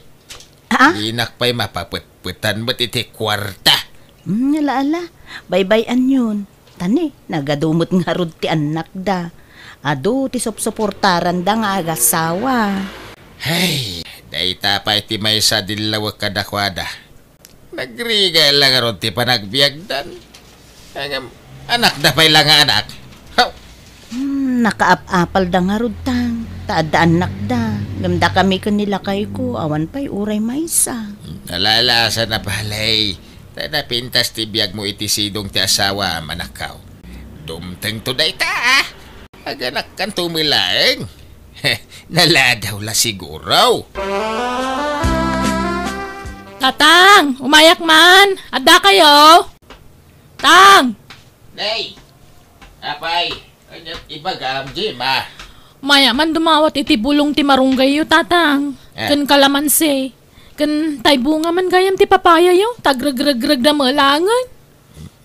Ah? Dinak pay mapapetpetan met iti kuarta. Hmm, ala, ala. Baybay-anyon. Ta ni, nagadu met ngarud ti annakda. Adu ti supsuportaranda nga agasawa. Hay, dayta pay ti maysa a dillawek kadakuada. Nagrigat la ngarud ti panagbiagdan. Ngem, anakda pay la nga anak. Haw! Hmm, nakaap-apalda ngarud, Tang, ta adda annakda. Ngem dakami ken ni lakayko, awan pay uray maysa. Hmm, ala, ala, saan a balay. Ta napintas ti biagmo iti sidong ti asawam, anakko. Dumtengto dayta, a. Aganakkanto met laeng. Naladaw la siguro. Tatang, umayak man. Addakayo? Tang! Nay! Apay, ania't ibagam, Gemma? Maya man dumawat iti bulong ti marunggayyo, Tatang. Ah. Ken kalamansi. Ken tay bunga man gayam ti papayayo, ta agregregregda met laengen.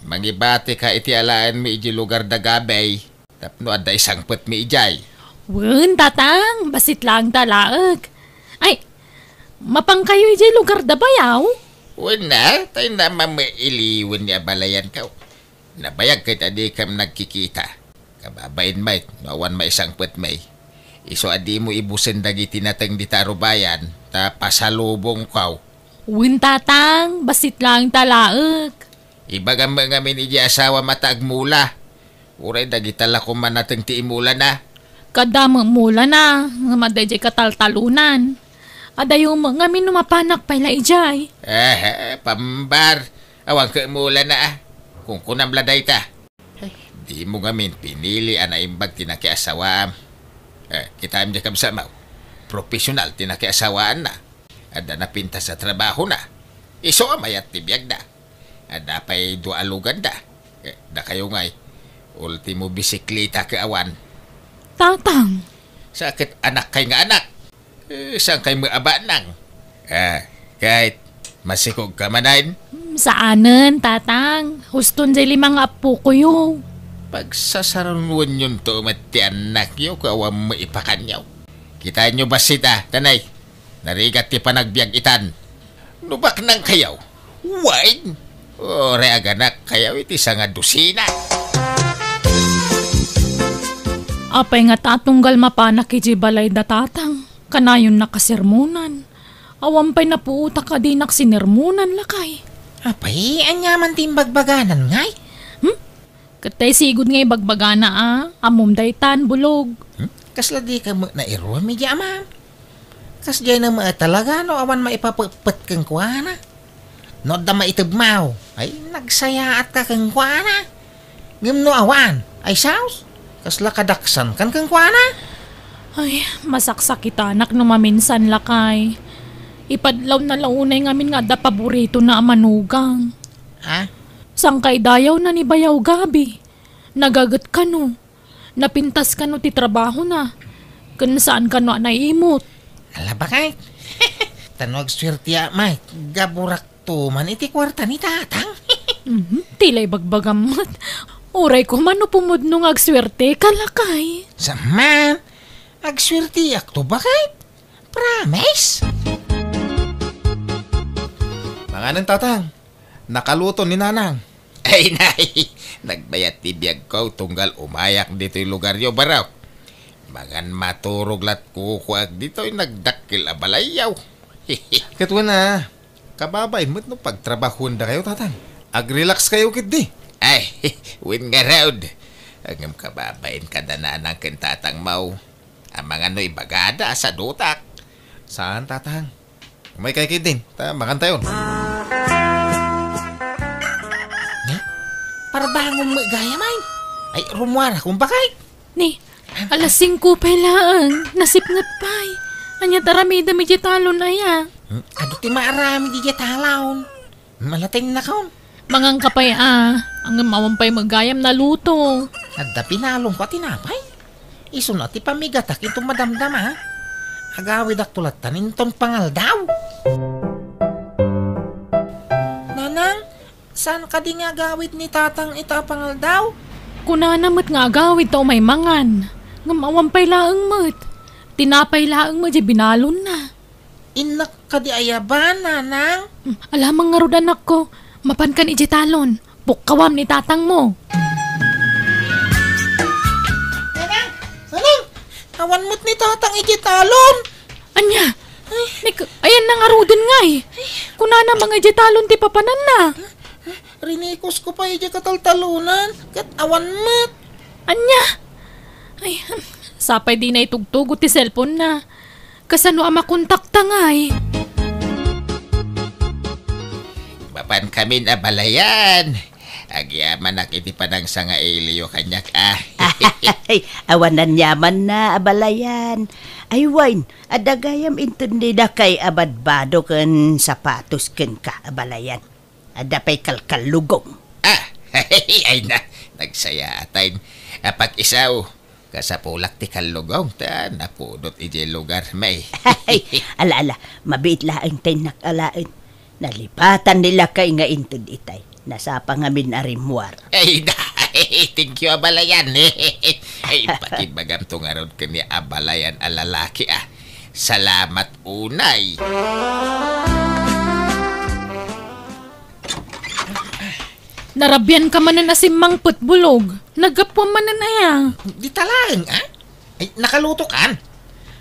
Mangibatika iti alaenmi idiay lugar da Gabay. Tapno adda isangpetmi idiay. Wen, Tatang, bassit laeng ta laeng. Ay, mapankayo idiay lugar da bayaw? Wen na, tay na mamailiwen ni abalayankaw. Nabayag ket adikam nagkikita. Kababain met, no awan maisangpetmi. Isu a dimo ibusen dagiti nateng dita a rubayan, ta pasalubongkaw. Wen, Tatang, bassit laeng ta laeng. Ibagam met ngamin idiay asawam ta agmula. Uray dagita la koma nateng ti imulana. Kada met mulana, ngem adda idiay kataltalonan. Adayo met ngamin no mapanak pay la idiay. Eh, pambar. Awan ket mulana, ah. Kunkunam la dayta. Ay, dimo ngamin pinili a naimbag ti nakiasawaam. Eh, kitaem diay kabsatmo. Profesional ti nakiasawaanna. Adda napintas a trabahona. Isu a mayat ti biagda. Adda pay dua a luganda. Eh, dakayo ngay, ultimo bisikleta ket awan. Tatang. Sa ket anakkay nga anak. Eh, saankay met a banang? Ah, ket masikogka manen? Hmm, saanen, Tatang. Huston jay lima nga appokoyo. Pagsasarunoenyon to met ti annakyo, ket awan met ipakanyo. Kitaenyo bassit a, tanay. Narigat ti panagbiag itan. No baknangkayo, wen, uray aganakkayo iti sangadusina. Apay nga ta tunggal mapanak idiay balay da Tatang, kanayon nakasermonan. Awan pay napuotak a dinak sinermonan, lakay. Apay, ania man ti imbagbaganan ngay? Hmm? Ket tay sigud nga ibagbagana a, ammom daytan, bulog. Hmm? Kasla dika met nairuam idiay amam? Kasdiay na met talaga no awan maipapetpet kenkuana. No adda maitebmaw, ay, nagsayaatka kenkuana. Ngem no awan, ay saos, kasla kadaksankan kenkuana. Ay, masaksakitanak no maminsan, lakay. Ipadlawna la unay ngamin nga adda paboritona a manugang. Ha? Sangkay dayawna ni Bayaw Gabi. Nagaget kano. Napintas kano ti trabahona. Ken saan kano a naimut. Ala, bakit? Ta no agsuertiak met, gaburakto man iti kuarta ni Tatang. Mhm, ti la ibagbagam met. Uray koma no pumudno nga agsuerteka, lakay. Saan man, agsuertiakto, bakit? Promise? Manganen, Tatang. Nakaluto ni Nanang. Ay, nay, nagbayat ti biagko tunggal umayak ditoy lugaryo, barok. Mangan maturog lat kukuak ditoy nagdakkel a balayyo. Ket wen a, kababain met no pagtrabahuendakayo, Tatang. Ag-relax kayo ketdi. Ay, wen ngarud. Ngem kababain kada Nanang ken Tatangmo. Amangan no ibagada a sadutak. Saan, Tatang? Umaykay ketdin, ta mangantayon. Ni? Parbangon met gayam ay. Ay, rummuarakon, bakit? Ni, alas singko pay laeng, nasipnget pay. Ania ti aramidem idiay talon aya? Hmm? Adu ti maaramid idiay talon. Malatennakon. Manganka pay a, ngem awan pay met gayam naluto. Adda pinalongko a tinapay. Isuna ti pamigatak inton madamdama. Agawidakto lattan inton pangaldaw. Nanang, saan kadi nga agawid ni Tatang ita a pangaldaw? Kunana met nga agawid ta umay mangan. Ngem awan pay laeng met. Tinapay laeng met diay binalonna. Innak kadi ayaban, Nanang? Hmm, alamang ngarud, anakko. Mapankan idiay talon. Pukkawam ni Tatangmo. Nanang! Nanang! Awan met ni Tatang idiay talon. Ania? Ay. Nik-, ayanna ngaruden ngay. Kunana nga idiay talon ti papananna. Rinikusko pay idiay kataltalonan, ket awan met. Ania? Ay, sapay di naitugtugot ti cellphone-na. Kasano a makontakta ngay? Mapankamin a balayan. Agyamanak iti panangsangailiyo kaniak, a. Ay, awan aniamanna a balayan. Ay, wen, adda gayam inton dinakay a badbado ken sapatos kenka a balayan. Adda pay kalkallugong. Ah, ay na, nagsayaat. Apak-isaw, Kasapulak ti kallugong ta napudot idiay lugarmi. Ay, ala, ala, mabiit laeng ti innak alaen. Nalipatan ni lakay nga inted itay. Nasapa ngamin a rimmuar. Ay, da-, thank you, abalayan. Ay, pakibagamto ngarud ken ni abalayan a lalaki, ah. Salamat unay. Narabian ka manen a simmangpet, Bulog. Naggapuam manen aya? Dita laeng, ah? Ay, nakaluto kan?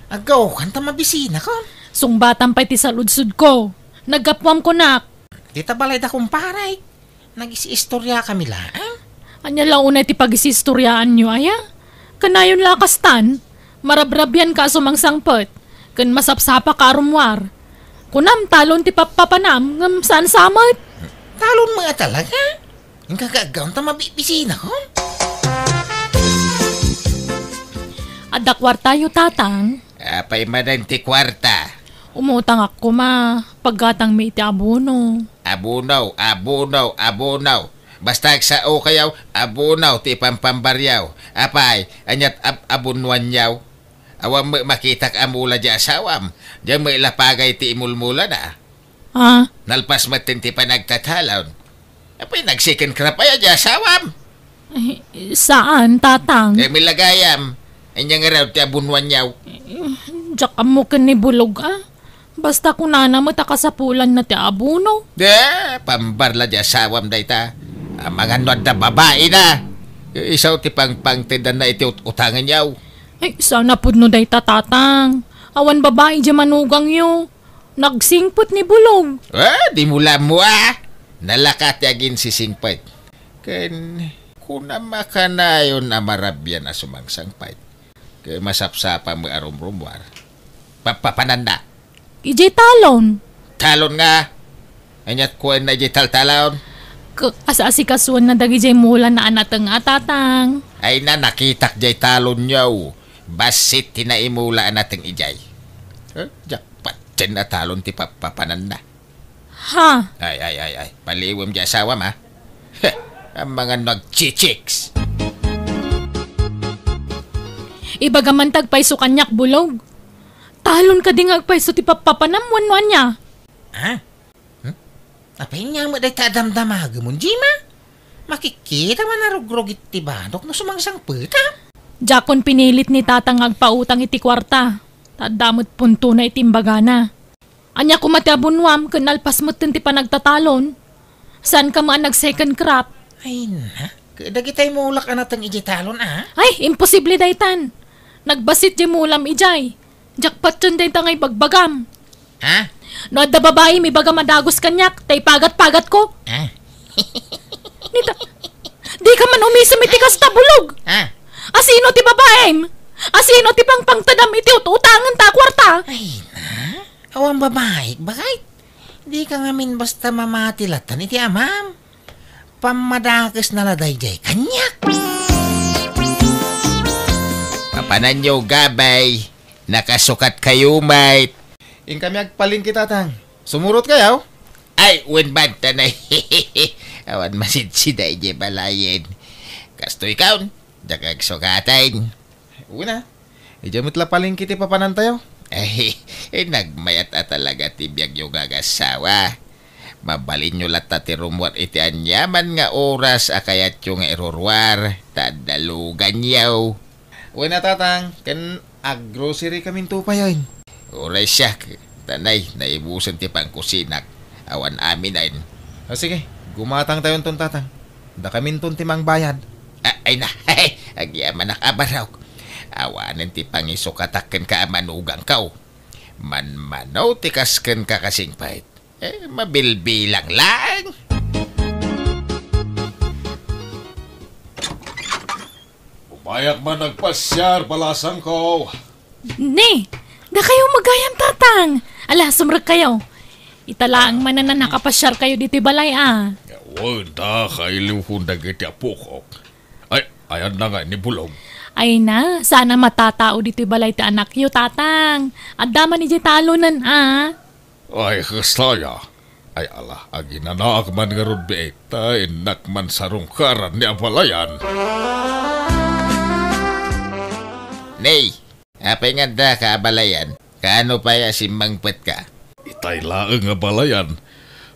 Aggaw kan ta mabisina ko. Sungbatan pay ti saludsod ko. Naggapuam kunak. Dita balay da kumpare. Nagis-istorya kami laeng. Ania la unay ti pagis-istoryaanyo, aya? Kanayon la a kastan, marabrabian ka a sumangsangpet, ken masapsapa ka a rummuar. Kunam, talon ti pappapanam, ngem saan sa met? Talon met a talaga? Inka aggaw ta mabibisina ko? Adda kuartayo, Tatang? Apay manen ti kuarta? Umutangak koma, paggatangmi iti abono. Abono, abono, abono. Basta agsao kayaw, abono ti pampambaryaw. Apay, aniat ab-, abonuanyaw? Awan met makitak a mula di asawam. Diay met lapagay ti imulmulana. Ah? Nalpas met ti panagtatalon. Apay, nag-second crop aya di asawam? Eh, saan, Tatang? Eh, milagayam. Anya nga raw ti abonuanyaw? Eh, diak ammo ken ni Bulog, ah. Basta kunana met a kasapulanna ti abono. Eh, pambarla di asawam dayta. Amangan no adda babaina. Isu ti pangpangtedanna iti ut-, utanganyaw. Ay, saan a pudno dayta, Tatang. Awan babai di manugangyo. Nagsingpet ni Bulog. Ah, di mo lammo, ah. Nalaka ti aginsisingpet. Ken kunam a kanayon a marabian a sumangsangpet. Ket masapsapa met a rumrumuar. Papapananda. Idiay talon. Talon nga. Aniat kuenna idiay taltalon? Ket as-asikasuenna dagidiay mulana a nateng a, Tatang. Ay na, nakitak diay talonyo. Bassit ti naimula a nateng idiay. Eh, diak patien a talon ti papapananda. Ha? Ay, ay, ay, ay. Paliwem di asawam, ha? Heh, amangan no agchichicks. Ibagam man ti agpayso kaniak, Bulog. Talon kadi nga agpayso ti pappapanam wenno ania? Ha? Hmm? Apay ania met dayta a damdamagem, Jima? Makikita man a rugrugit ti banok no sumangsangpet, ha? Diakon pinilit ni Tatang nga agpautang iti kuarta. Ta adda met puntona iti imbagana. Ania koma ti abonuam ket nalpas metten ti panagtatalon? Saanka met a nag-second crop? Ay, na. Dagitay mulak a nateng idiay talon, a? Ay, imposible daytan. Nagbassit diay mulam idiay. Diak patien dayta nga ibagbagam. Ha? No adda babaim, ibagam a dagus kaniak, ta ipagat-pagatko. Ha? Nita, dika man umisem iti kasta, Bulog. Ha? Asino ti babaim? Asino ti pangpangtedam iti ut-utangenta a kuarta? Ay, na? Awan babaik, baket? Dika ngamin basta mamati latta iti amam. Pammadakesna la daydiay kaniak. Papananyo, gabay. Nakasukat kayo, mate. Inkami agpalengke, Tatang. Sumurot kayo? Ay, wen banta na. Awan masidsi daydiay balayen. Kastoy kaon, diak agsukatan. Una, idiay met la palengke ti papanantayo. Ay, eh, nagmayat a talaga ti biagyo nga agassawa. Mabalinyo latta ti rummuar iti aniaman nga oras a kayatyo nga iruruar, ta adda luganyo. Wen a, Tatang, ken aggrocery kaminto payen. Uray siak, ta nay, naibusen ti pangkusinak. Awan aminen. O sige, gumatangtayonton, Tatang. Dakaminton ti mangbayad. A-, ay na, agyamanak a barok. Awanen ti pangisukatak kenka a manugangko. Manmano ti kas kenka kasingpet. Eh, mabilbilang lang. Umayak man agpasiar, balasangko. Ni, dakayo magayam, Tatang. Ala, sumrek kayo. Ita laeng manen a nakapasiar kayo ditoy balay, a. Wen, ta kailiwkon dagiti apok. Ay, ayanna nga ni Bulog? Ay na, saan a matatao ditoy balay ti anakyo, Tatang. Adda man idiay talonen, a. Ay, kasta aya. Ay, ala, aginanaak man ngarud biit, ta innak man sarungkaran ni abalayan. Nay, apay nga addaka a balayan? Kaano pay a simmangpetka? Itay laeng a balayan.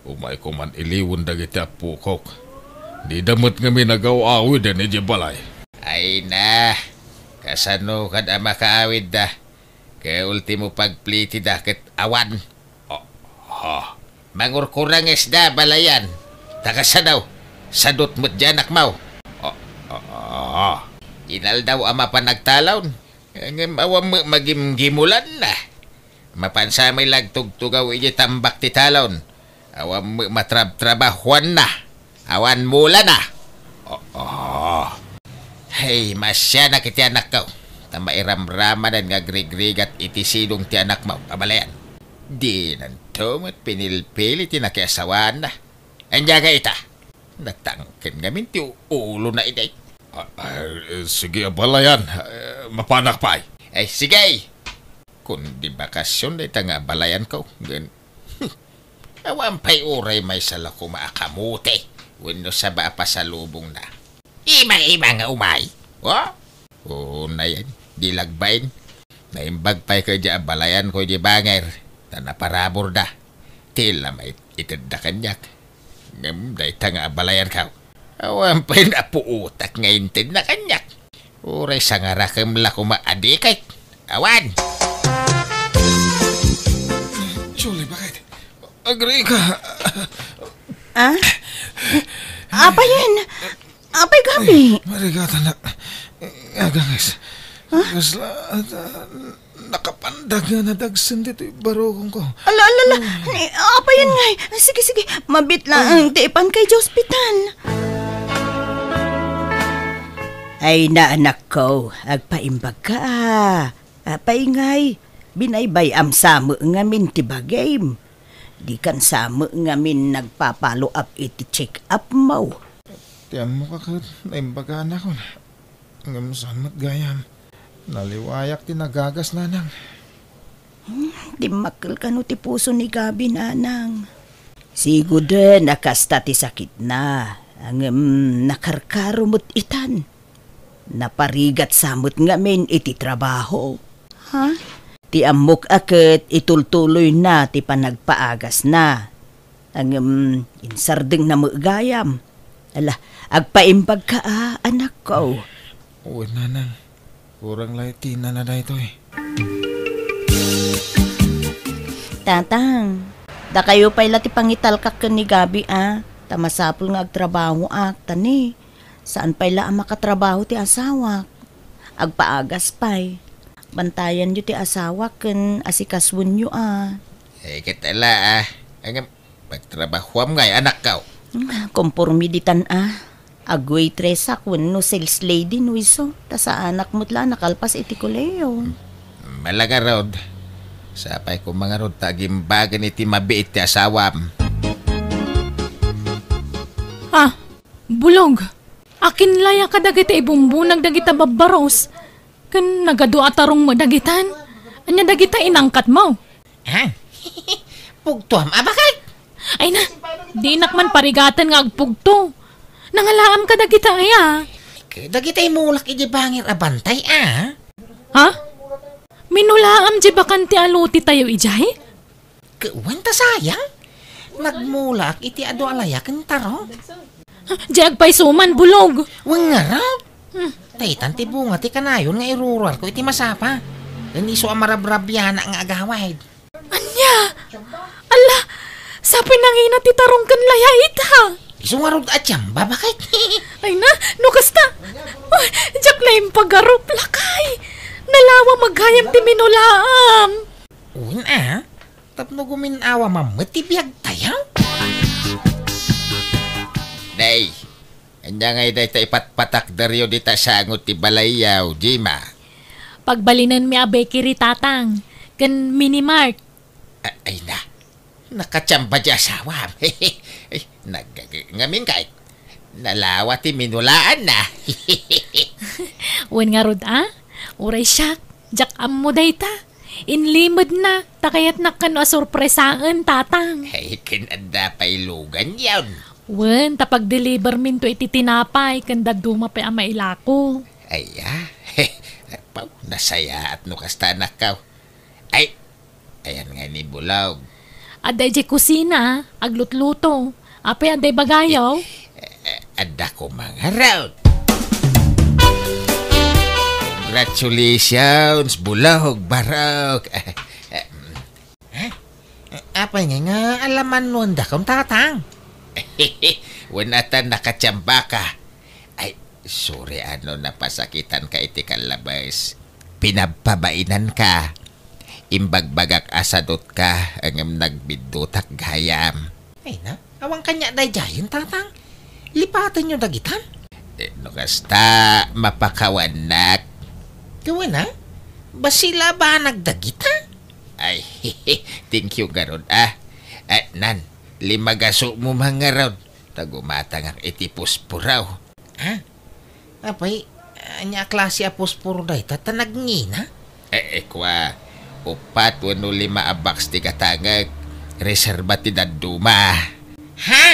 Umayko man iliwen dagiti appokok. Dida met ngamin agaw-awiden idiay balay. Ay na, kasano kad a makaawidda? Ket ultimo pagplitida ket awan. Ah, ah. Mangurkurangesda, balayan. Ta kasano, sadut met diay anakmo. Ah, ah, ah. Inaldaw a mapan agtalon, ngem awan met magimgimulanna. Mapan sa met la agtugtugaw idiay tambak ti talon. Awan met matrabtrabahuanna. Awan mulana. Oo. Hey, masianak iti anakko. Ta mairamramanen nga agrigrigat iti sidong ti anakmo, a balayan. Dinanto met pinilpili ti nakiasawaanna. Ania nga ita? Natangken ngamin ti ulona idi. Ah, ah, sige, a balayan. Eh, mapanak pay. Ay, sige. Kundi bakasion dayta nga abalayanko, ngem awan pay uray maysa la koma a kamote wenno saba a pasalubongna. Ima-ima nga umay, o? Unayen, di lagbain. Naimbag pay ket diay abalayanko idiay bangir, ta naparaburda. Ti la maitedda kaniak. Ngem dayta nga abalayanko, awan pay napuotak nga intedna kaniak. Uray sangarakem la koma a dikit. Awan! Julie, bakit? Agrika! Ah? Apay yan? Apay, Gabi? Ay, marigatan na. Agangis. Huh? Kasla, ah, nakapandag nga nadagsen ditoy barukongko. Ala, ala, ala. Ni, apay yan ngay? Sige, sige. Mabiit laeng ti ipan kay ospital. Ay, na, anakko, agpaimbagka, a. Apay ngay, binaybay-am sa met ngamin ti bagim. Dikan sa met ngamin nagpa-follow up iti check-up mo. Ti ammok a ket naimbaganak. Ngem saan met gayam? Naliwayak ti nagagas, nanang. Hmm, dimmakkel kano ti puso ni Gabi, nanang. Siguden a kasta ti sakitna, ngem nakarkaro met itan. Naparigat sa met ngamin iti trabaho. Ha? Ti ammok a ket itultuloyna ti panagpaagasna. Ngem insardengna met gayam. Ala, agpaimbagka a, anakko. Wen, nanang. Kurang la iti nana daytoy. Tatang, dakayo pay la ti pangitalkak ken ni Gabi a, ta masapul nga agtrabahoak, ta ni, saan pay la a makatrabaho ti asawak. Agpaagas pay. Bantayanyo ti asawak ken asikasuenyo a. Eh, ket ala a. Ngem, pagtrabahoam ngay, anakko. Kompormi ditan a. Agwaitress ak wenno sales lady no isu, ta saanak met la a nakalpas iti kolehiyo. Mala ngarud. Sapay koma ngarud ta agimbagen iti mabiit ti asawam. Ah, Bulog, akin la ya kadagiti ibumbunag dagita babbaros? Ken nagadu a tarong met dagitan? Ania dagita inangkatmo? Ha? Pugtoam a bakit? Ay na, dinak man parigaten nga agpugto. Nangalaam kadagita aya? Dagita imulak idiay bangir a bantay a. Ha? Minulaam diay bakante a lote tayo idiay? Wen ta sayang. Nagmulaak iti adu a layak ken taro. Diay agpayso man, Bulog. Wen ngarud. Hmm. Daytan ti bunga ti kanayon nga iruruarko iti masapa. Ken isu a marabrabianak nga agawid. Ania? Ala, sapay nangina ti tarong ken layait, ha? Isu ngarud a tsamba, bakit? Ay na, no kasta. Uy, diak la impagarup, lakay. Nalawa magayam ti minulaam. Wen a, tapno gumin-awa man met ti biagtayo. Nay, ania ngay dayta ipatpatakderyo dita sango ti balayyo, Jima? Pagbalinenmi a bakery, Tatang, ken mini mart. A-, ay na, nakatsamba ti asawam. Ay, naggaga-, ngamin kay, nalawa ti minulaanna. Wen ngarud a, uray siak, diak ammo dayta. Inlimedna, ta kayatnak kano a sorpresaen, Tatang. Ay, ken adda pay luganyon. Wen, ta pagdeliverminto iti tinapay, ken dadduma pay a mailako. Ay, a? Pau, nasayaat no kasta, anakko. Ay, ayan nga ni Bulog. Adda idiay kusina, aglutluto. Apay, adda ibagayo? Eh, eh, adda ko mangarod. Congratulations, Bulog, Barok. Eh, eh, Ha? Apay ngay nga alamannuandakon, Tatang? Wen, ata nakatiambaka. Ay, sorry a no napasakitanka iti kallabes. Pinabpabainanka. Imbagbagak a sadutka, ngem nagbiddutak gayam. Ay na, awan kaniak daydiayen, Tatang. Lipatenyo dagitan. Eh, no kasta, mapakawannak. Kawan, ha? Bassit a banag dagita? Ay, thank you garud, ah. Eh, nan, limagaso mo man ngarud. Ta gumatangak iti puspuraw. Ha? Apay, ania a klase a puspuro dayta ta nagngina? Eh, eh, kua, upat wenno lima a box ti gatangek. Reserba ti dadduma. Ha?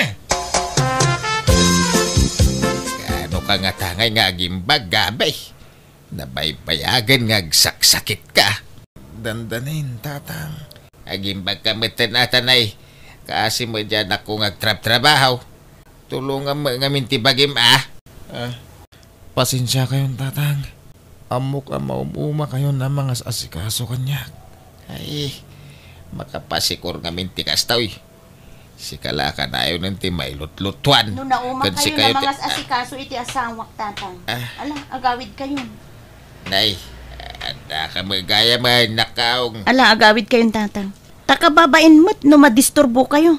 Kaano ka nga tangay nga agimbag, Gabi? Nabaybayagen nga agsaksakitka. Dandanin, Tatang. Agimbagka metten, a, Tanay. Kaasi met diay anakko nga agtrabtrabaho. Tulongam met ngamin ti bagim, a. Ah, pasensiakayon, Tatang. Ammok a maum-umakayon a mangas-asikaso kaniak. Ay, makapasikor ngamin ti kasta, uy. Sika la a kanayon ti mailutlutuan. No nauma ken kayo ti, sikayo ti, ah, mangas-asikaso iti asawak, Tatang. Ah. Ala, agawidkayon. Nay, adda ka met gayam, a, nakaong. Ala, agawidkayon, Tatang. Ta kababain met no madisturbokayo.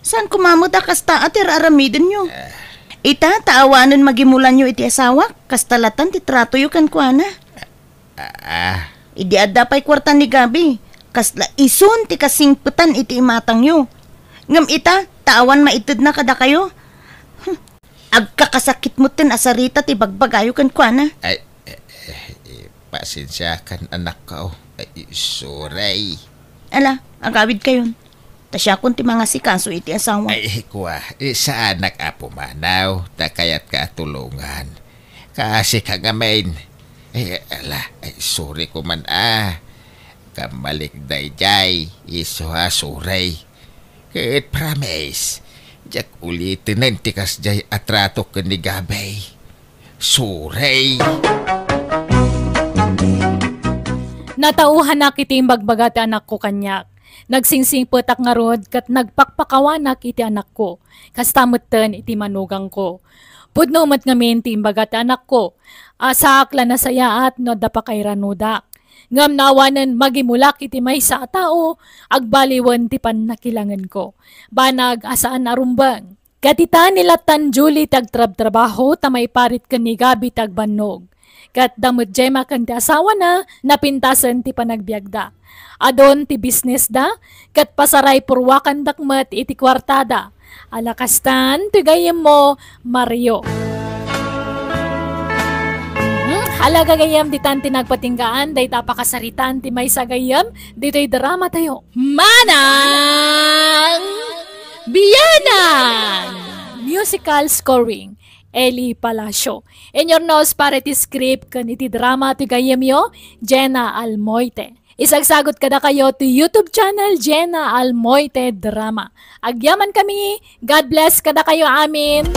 Saan koma met a kasta a ti ar-aramidenyo? Ah. Ita, ta awanen magimulanyo iti asawak, kasta latan ti tratoyo kenkuana. Ah, ah. Idi adda pay kuarta ni Gabi, kasla isun ti kasingpetan iti imatangyo. Ngem ita, ta awan maitedna kadakayo. Hmm. Agkakasakit metten a sarita ti bagbagayo kenkuana. Ay, eh, eh, eh, pasensiakan, anakko. Ay, sorry. Ala, agawidkayon. Ta siakon ti mangasikaso iti asawa. Ay, kua, eh, saanak a pumanaw, ta kayatka a tulongan. Kaasika ngamin. Ay, ala, ay, sorry koman, a. Kammalik daydiay, isu a sorry. Ket promise, diak ulitenen ti kasdiay a trato ken ni Gabi. Sorry. Natauhanak iti imbagbaga ti anakko kaniak. Nagsingsingpetak ngarud ket nagpakpakawanak iti anakko. Kasta metten iti manugangko. Pudno met ngamin ti imbaga ti anakko. Saak la nasayaat no adda pakairanodak. Ngem no awanen magimulak iti maysa a tao, agbaliwen ti pannakilangenko. Banag a saan a rumbeng. Ket ita, ni lattan Julie ti agtrabtrabaho ta maiparit ken ni Gabi ti agbannog. Ket da met Gemma ken ti asawana, napintasen ti panagbiagda. Adun ti bisnesda, ket pasaray purwakandak met iti kuartada. Ala kastan ti gayyemmo, Mario. Hmm, ala gagayyem, ditan ti nagpatinggaan dayta a pakasaritaan ti maysa a gayyem ditoy dramatayo. Manang Bianang! Musical scoring, Eli Palacio. Inyurnos para iti script ken iti drama ti gayyemyo, Jenna Almoite. Isagsagut kadakayo ti YouTube channel, Jenna Almoite Drama. Agyaman kami, God bless kadakayo amin.